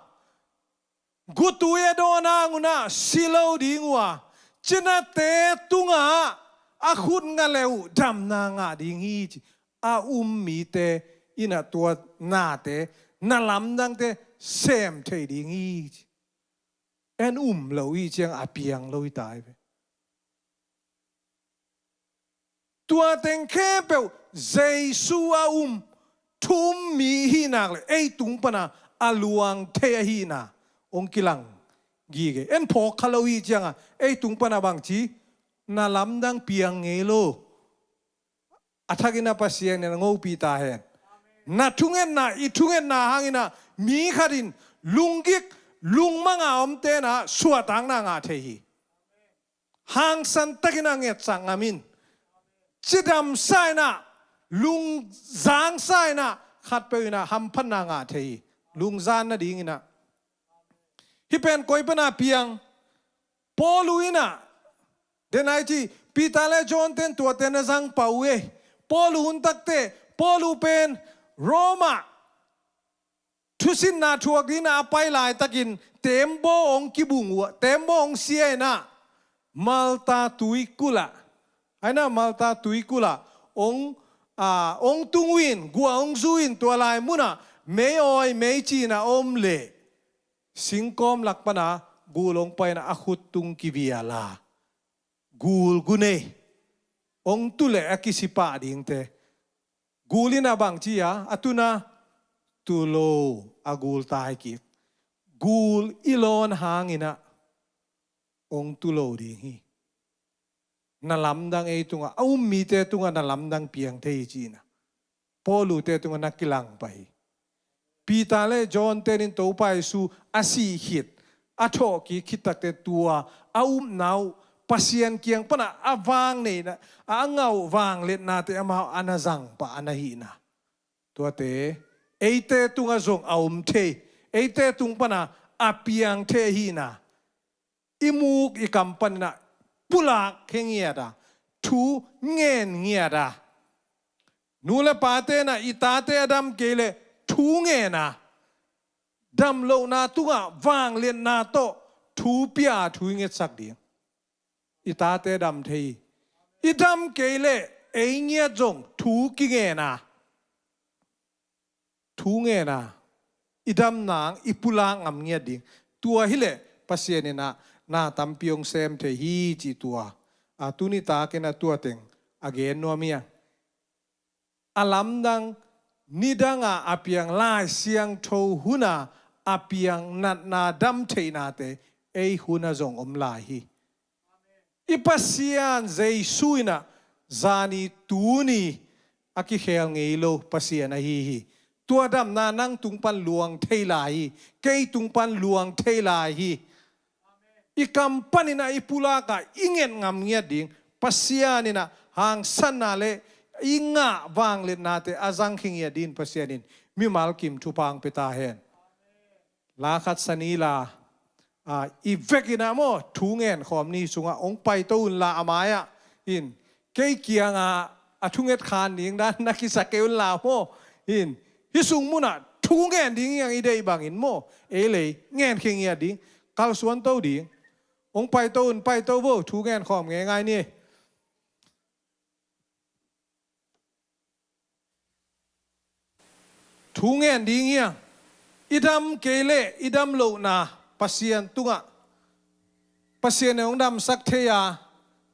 gutui a dawn hang un ah si lo ding uh a, cinate tungah a khut nga le uh damna ngah ding hi ci. A um mite in ah tua nate, na lamdangte sem thei ding hi ci. En um lo hi ciang a piang lo hi ta hi ve. Tua teng khempeuh Jesu a um thu um mi hih nak le ei tung pana a luang thei ahihna hong kilang gige. En phawk kha lo hi cianga ei tung pana bang ci, na lamdang piang ngei lo. A thakin a Pasian in a ngopi ta hen. Na thungetna, i thungetna hangin ah mi khat in lunggik lungmang a omte in ah suahtakna ngah thei hi. Hangsan takin a ngetsak ngam in, cidamsa in ah, lungzangsa in ah, khatpeuh in ah hamphatna ngah thei hi. Lungzan nadingin ah. Hih pen koi pana piang? Paulu in ah, den ai ci, Peter le John ten tuate na zang pah uh ei. Paulu hun takte, Paulu pen Roma thusinna thuak dingin a pai laitakin tembaw hong kibung uh a, tembaw hong sia in ah, Malta tuikulh ah, aina Malta tuikulh ah hong, a, hong tung uh in, guah hong zu in, tua lai munah mei awi mei cin a om leh singkawm lak pana gul hong pai in ah a khut tung kivial a, gul gu nei, hong tu leh a kisi pah dingte. Gul in ah bang ci a, a tun a tu lo, a gul tai kik. Gul i lawn hangin ah hong tu lo ding hi. Na lamdang ei tungah, a um mite tungah na lamdang piang thei hi ci in ah Paulute tungah na kilang pah hi. Peter le John tenin Topa Jesu a sih khit, a thawhkik khit takte tua a upna uh, Pasian kiang pana a vang neihna, a ngah uh vangliatnate amau a na zang pah a na hihna, tuate eite tungah zong a om thei, eite tung pana a piang thei ahihna. I muk i kam panin ah pulak khe ngiat a, thu ngen ngiat a, nu le pate in ah i tate a dam kei leh thu ngen a, damlohna tungah vangliatna tawh thu pia a thu i ngetsak ding. I tate dam thei hi. I dam kei leh ei ngiat zong thu kingen a, thu ngen a, i damna hang i pulak ngam ngiat ding. Tua hileh Pasian in ah na tampi hong sem thei hi ci tua. A, tuni takin ah tua teng a gen nuam hi a. A lamdang nidanga a piang Lai Siangtho huna a piang natna dam theihnate ei huna zong om lai hi. I Pasian Jesu in ah zani tuni a kikhel ngei lo Pasian ahi hi. Tua damna nang tung pan luang thei lai hi. Kei tung pan luang thei lai hi. I kam panin ah i pulak a i nget ngam ngiat ding Pasian in ah hangsanna le i ngah vangliatnate a zang khe ngiat ding Pasian in mimal kim thupha hong pia ta hen. La khat sa ni la, a, i vekin ah maw, thu ngen khawm ni sungah hong paito unla a mai-ah in, kei kiangah a thunget khan ding dan na kisa kei unla maw, in, hih sung munah thu ngen ding hiang i deih bangin maw, ei lei ngen khe ngiat ding, kalsuan to ding. Hong paito un, paito vo, thu ngen khawm ngeingai ni. Thu ngen ding hiang, i dam kei leh i dam lohna Pasian tungah, Pasian in hong damsak thei a,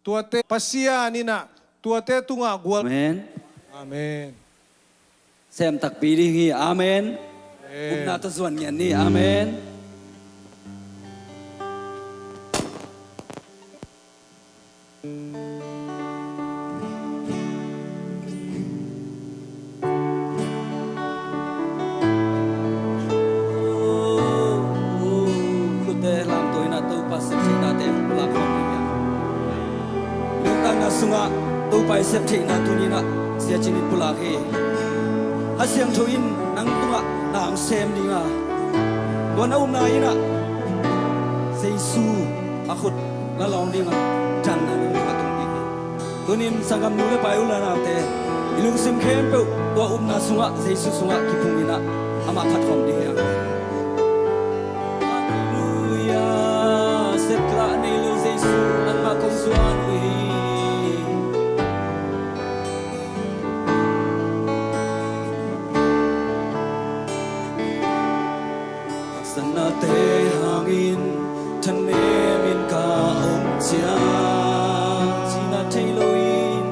tuate Pasian in ah Tuate tungah gual. Amen. Amen. Sem takpi ding hi. Amen. Amen. Upna tawh zuan ngiat ni. Amen. Khute lamto in ah Topa sep theihnate pulak khawm ding hi. Nuntakna sungah Topa i sep theihna tuni in ah Sia Cin in pulak hi. Kha Siangtho in nang tungah na hong sem ding a, tua na upna in ah Jesu a khut na lawng ding a, danna nang tungah tung ding hi. Tunin sanggam nu le pa, u le naute, i lungsim khempeuh tua upna sungah, Jesu sungah kiphung in ah amah phat khawm ding hi hang. Halleluia. Seplah nei lo Jesu, nangmah kong zuan uh hi. Haksatnate hangin thanemin ka om ciang, cina thei loin,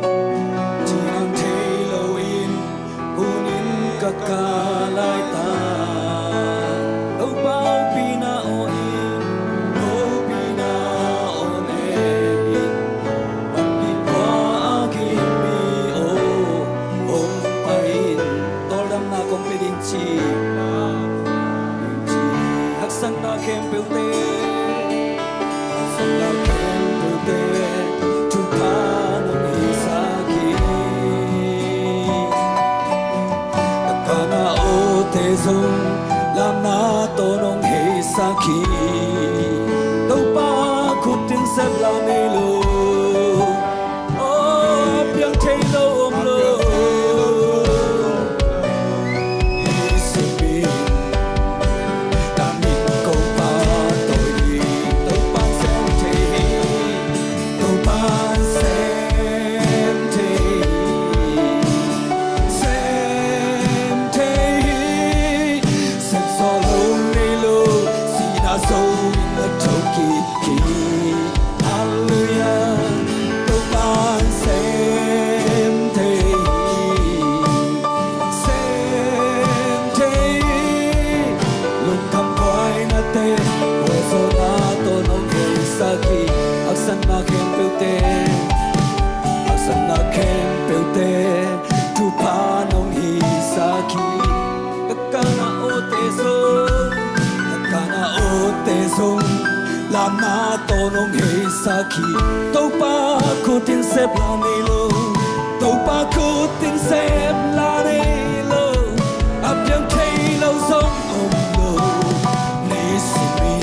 cina thei loin, hunin ka kah laitak, Topa hopihna aw in, hopihna aw nemin, panpih khua a kim mi aw, hong pai in, tawldamna kong pia ding ci. Haksatna khempeuhte, haksatna khempeuhte, thupha nong hisak hi. Ka kana awte zong lamna tawh nong heisak hi. Topa khut in seplah nei lo, aw, piang thei lo om lo. Nisim in na min kong pahtawi hi. Topa'n sem thei hi. Topa'n sem thei hi. Sem thei hi. Sem sawh lo nei lo, sihna zo in na thokik hi. Halleluia. Topa'n sem thei hi, sem thei hi. Lungkham buainate, gualzawhna tawh nong heisak hi. Haksatna khempeuhte, haksatna khempeuhte, thupha nong hisak hi. Ka kana awte zong, ka kana awte zong, lamna tawh nong heisak hi. Topa khut in seplah nei lo, Topa khut in seplah nei lo, a piang thei lo zong om lo. Nisim in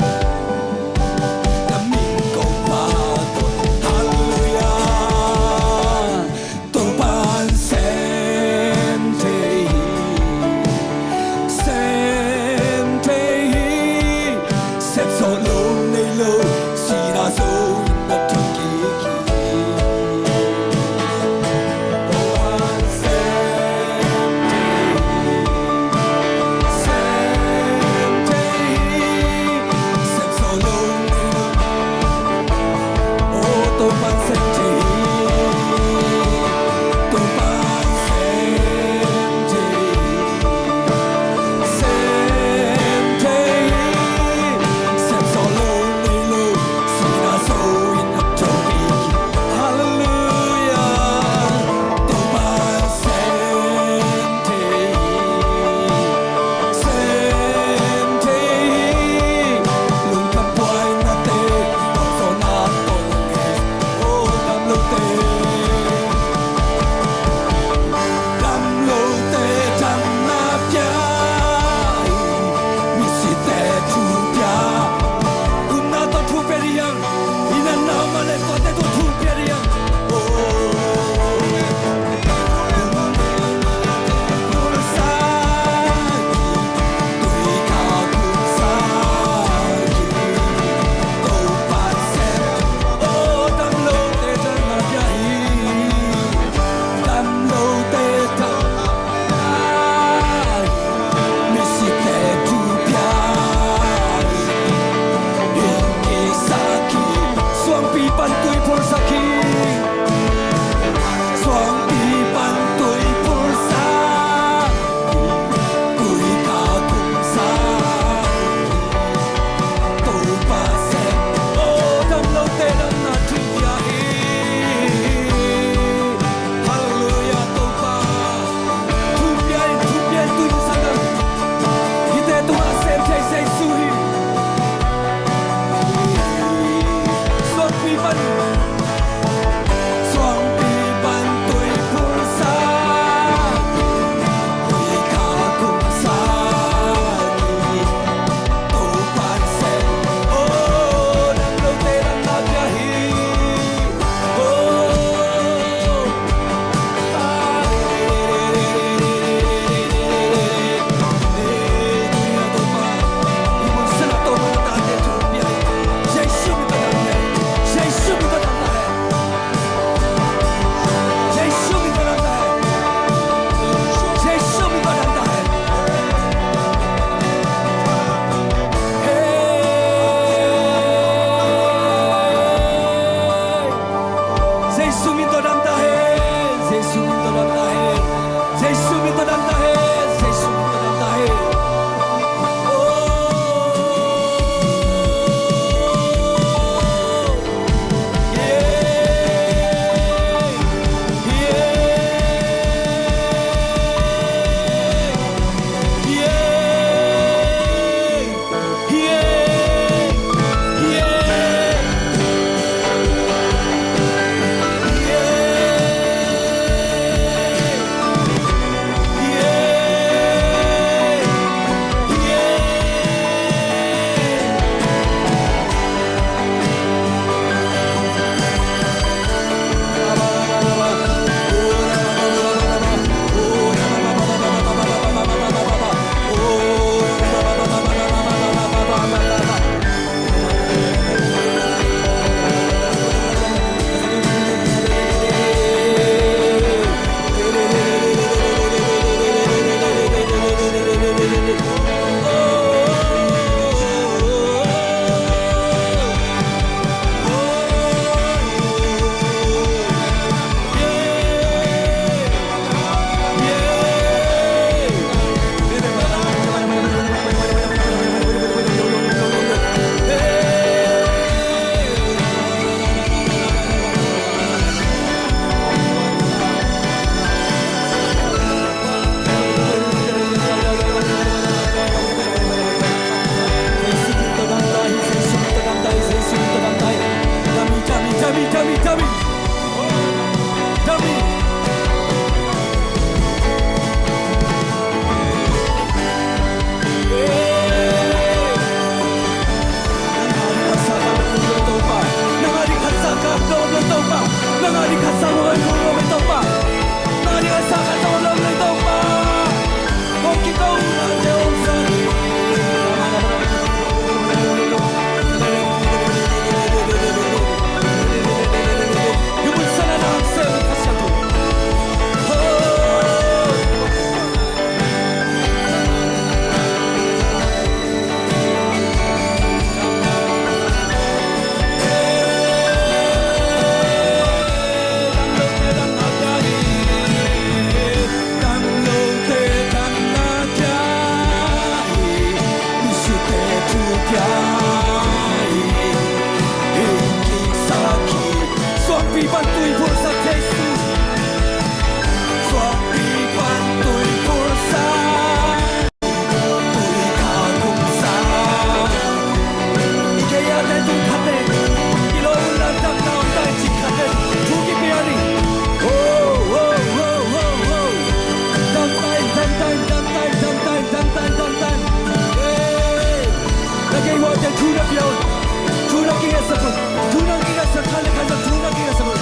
na min kong pahtawi. Halleluia. Topa'n sem thei hi, sem thei hi. Sem sawh lo nei lo, sihna zo in na thokik hi. Topa'n sem thei Thu na kingaksak un. Thu na kingaksak un. Thu na kingaksak un.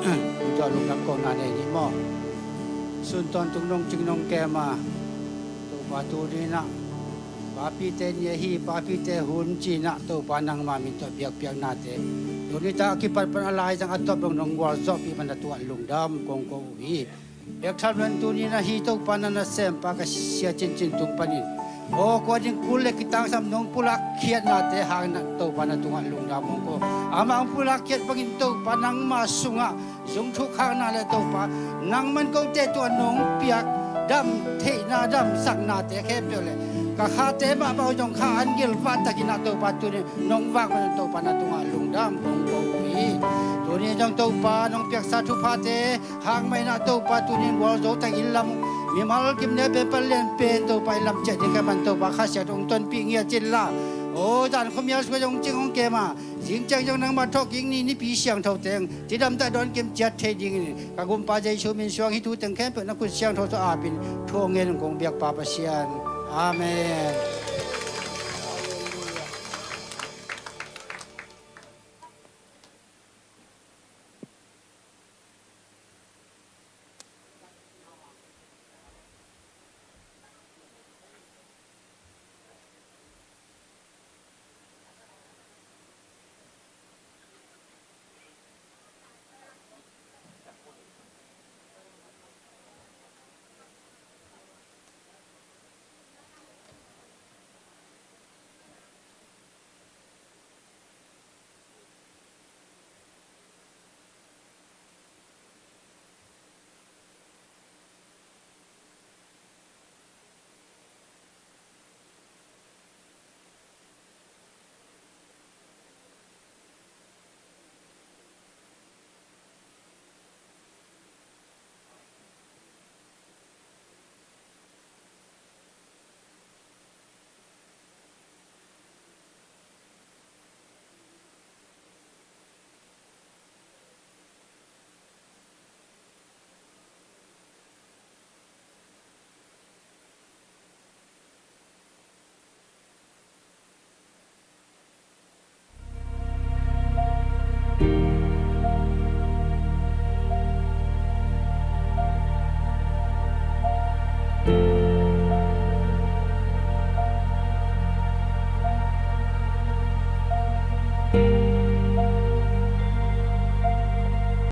Amen. Tuah lungdam kohna nei ni maw. Sun tawntung nong cing nong kem a, Topa tuni-in ah, papite ni ahi, papite hun ci-in ah, Topa nangma min tawh biakpiaknate, tuni tak a kipat pan a laizang a tawp dong nong gualzawhpih man a tungah lungdam kong ko uh hi. Bek tham loin tuni-in ah hih Topa na nasempa ka sia cincin tung panin, aw, kua ding kul le kitangsam nong pulak khiatnate hangin ah Topa na tungah lungdam kong ko. Amah hong pulak khiat bangin Topa nangma sungah zung thukhakna le Topa nangman kote tungah nong piak dam theihna, damsaknate khempeuh le ka khate mahmah uh zong kha an gil vah takin ah Topa tuni nong vak man Topa na tungah lungdam kong ko uh hi. Tuni zong Topa nong piaksa thuphate hang mah in ah Topa tuni gualzo tak inn lam, mimal kim ne pen pan lian pen Topa inn lam ciah ding ka man Topa Kha Siangtho hong tonpih ngiat inla, aw, zan khuamial sung zong cing hong kem a, zing ciang zong nangmah thawhkik ni nipi siangtho teng cidamtah dawn kim ciat thei dingin ka Gumpa Jesu min suang hih thu teng khempeuh na khut siangtho tawh apin thu hong ngen kong biak Pa Pasian. Amen.